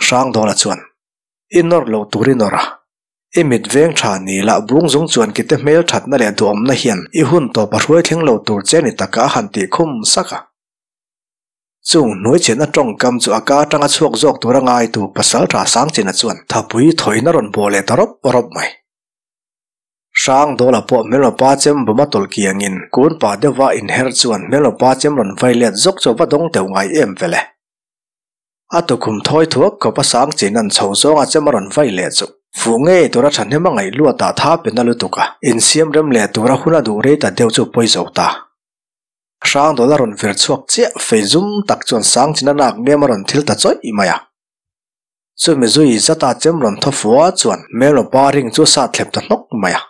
Hrangdawla chuan, I nawr lo tur i nawr a, i mit veng tha ni lah bung zung chuan kite hmel thatna leh duhawmna hian i hun tawp a hruai thleng lo tur che ni taka a han tih khum sak a. Chung hnuaichhiatna tawngkam chu a ka atanga chhuak zawk tura ngaitu Pasaltha Sangchina chuan thapui thawiin a rawn bawh leh ta rawp rawp mai. Hrangdawla pawh hmelmapa chem bawm a tawlh kiangin kun pah deuhva inher chuan hmelmapa chem rawn vai let zawk chu a va dawng teuh ngai em vele. A tukhum thawi thuak khawp a sang chin an chho zawnga chem a rawn vai leh chu fuh ngei tura thahnem a ngaih luatah tha pe na lutuk a, insiam rem leh tura hun a duh rei ta deuh chu pawi zo ta. Hrangdawla rawn vir chhuak chiah fei zum tak chuan sang chin a nak nem a rawn thil ta chawih mai a. Chumi zui zata chem rawn thaw fua chuan hmelmapa ring chu a sat thlep ta hnawk mai a.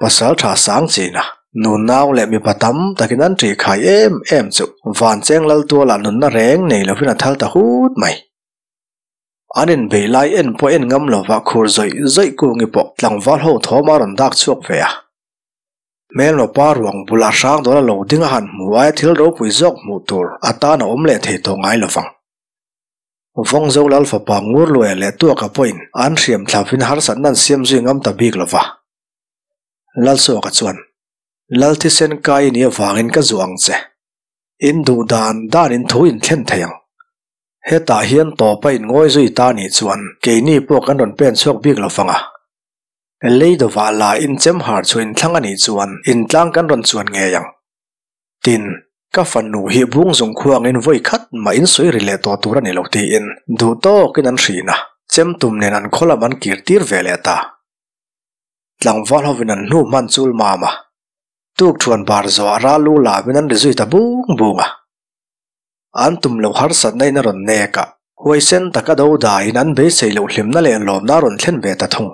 Pasal tha sang china nunau leh mipa tam takin an ṭih khai em em chu Vancheng Laltualah nunna reng nei lovin a thal ta hut mai. An inbei lai en pawh en ngam lova khur zawih zawih kungi pawh tlangval ho thawm a rawn dak chhuak ve a. Hmelmapa ruang bulah Hrangdawla lo ding a han hmu aia thil ropui zawk hmuh tur atan a awm leh thei tawh ngai lovang. Vawngzo Lal fapa Ngurluaia leh Tuaka pawhin an hriam thlapin harsatna an siam zui ngam ta bik lo va. Lalsuaka chuan, Lal thisen kai i nih avangin ka zuah ang che. In duh dan danin thu in thlen thei ang. Hetah hian tawpa in ngawi zui ta nih chuan keini pawh kan rawn pen chhuak bik lo fang a. Lei dawvah la in chem har chu in thlang a nih chuan in tlang kan rawn chuan ngei ang. Tin, ka fanu hi bung zung khuangin vawi khat mah in sawi ri leh tawh tur a ni lo tiin duh tawkin an hrin a, chem tum nen an khaw lam an kir tir ve leh ta. Tlangval hovin an hnu hman chul mam a, tuk thuan bar zawhah ral lu lamin an ri zui ta bung bung a. An tum loh harsatna in a rawn nek a, huaisen taka do daiin an beisei loh hlimna leh lawmna a rawn thlen ve ta thung.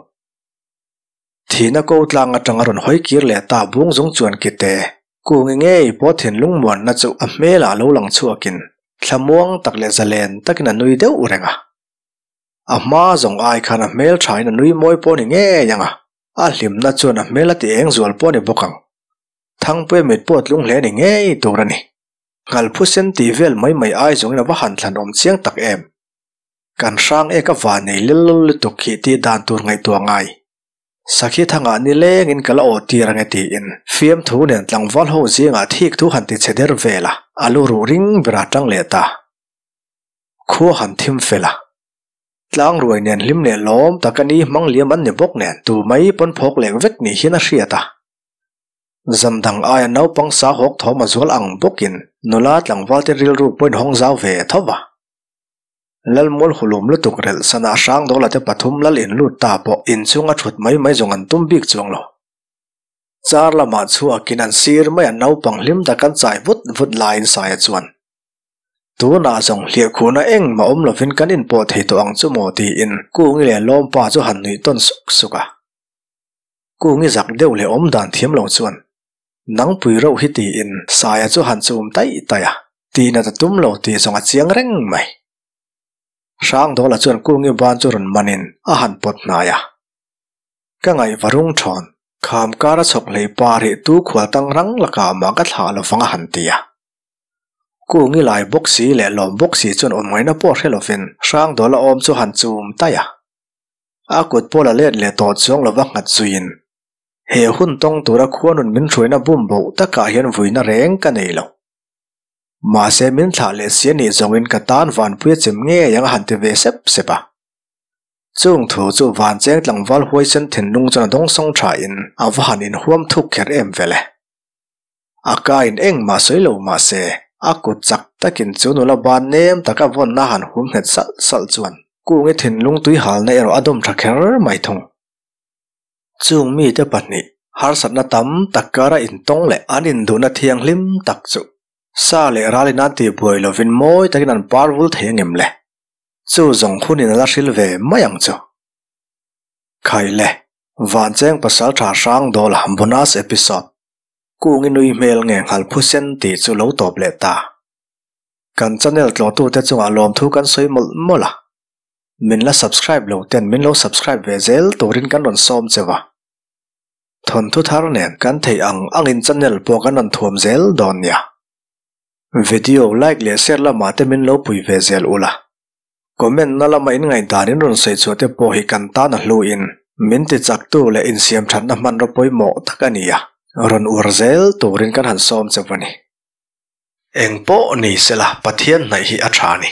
Thihna ko tlang atang a rawn hawi kir leh ta bung zung chuan kite kungi ngei pawh thinlung muanna chu a hmelah lo lang chhuakin thlamuang tak leh zalen takin a nui deuh reng a. A hma zawng ai khan a hmel thain a nui mawi pawh ni ngei ang a, a hlimna chuan a hmel a ti eng zual pawh ni bawk ang. Thangpuia mit pawh tlung hle ni ngei tur a ni. Nghalphusen tih vel mai mai ai zawngin a va han thlan awm chiang tak em. Kan hrang ek a va nei lel lul lutuk khi tih dan tur ngaihtuah ngai. Sakhi thangah ni lengin ka la aw tir ange tiin fiamthu nen tlangval ho zingah thik thu han ti chhe der vel a, a lu ruh ring berah tang leh ta. Khua han thim fel a. Tlangruai nen hlim leh lawm tak a ni hmang liam an ni bawk nen tu mai pawn phawk lek vek ni hian a hriat a. Zan dang aia naupang sa hawk thawm a zual ang bawkin nula tlangvalte rilru pawhin hawng zau ve tho va. Lalmual hulum lutuk relh sana Hrangdawla te pathum lal in lut ta pawh inchhung a thut mai mai zawng an tum bik chuang lo. Char lamah chhuakin an sir mai a naupang hlim tak an chai vut vut laiin Saia chuan, Tunah zawng hliahkhuhna engmah awm lovin kan inpawh thei tawh ang chu maw tiin Kungi leh Lawmpa chu han nuih tawn suk suk a. Kungi zak deuh leh awm dan thiam lo chuan, Nangpui reuh hi tiin Saia chu han chum taih taih a, tihna ta tum lo tih zawng a chiang reng mai. Hrangdawla chuan Kungi ban chu rawn manin a han pawt hnai a. Ka ngaih va rung thawn, kham kar a chhawk hlei pa rih tu khual tang rang lakah mah ka thlah lo vang a han ti a. Kungi lai bawk si leh lawm bawk si chuan awm ngaihna pawh hre lovin Hrangdawla awm chu han chum taih a. A kut pawh la let leh tawh chuang lova nghat zuiin, He hun tawng tura khuanun min hruaina bum boh takah hian vuina reng ka nei lo. Mahse min thlah leh si a nih zawngin ka tan vanpui a chem ngei ang a han ti ve sep sep a. Chung thu chu vancheng tlangval huaisen thinlung chuan a dawngsawng thain a va han inhuam thuk kher em vele. A kain engmah sawi lo mahse, a kut chak takin chu nula ban nem taka vawnna han hum nghet salh salh chuan Kungi thinlung tui halna erawh a dawm tha kher mai thung. Chung mite pahnih harsatna tam tak kara intawng leh an induhna thianghlim tak chu sa leh ralin an tihbuai lovin mawi takin an par vul thei angem le? Chu zawng hunin a la hril ve mai ang chu. Khaile, Vancheng Pasaltha Hrangdawla bonus episode. Kungi nui hmel nge nghal phusen tih chu lo tawp leh ta. Kan channel tlawhtute chungah lawmthu kan sawi mawlh mawlh a. Min la subscribe lo ten min lo subscribe ve zel turin kan rawn sawm cheu a. Thawnthu thar nen kan theih ang angin channel pawh kan rawn thuam zel dawn nia. Video like leh share lamah te min lo pui ve zel ula. Comment na lama in ngaihdan in rawn sawi chhuah te pawh hi kan tan a hlu in min ti chak tu leh insiam thatna hmanraw pawimawh tak a ni a, rawn uar zel turin kan han sawm cheu a ni. Eng pawh ni sela Pathian hnaih hi a tha a ni.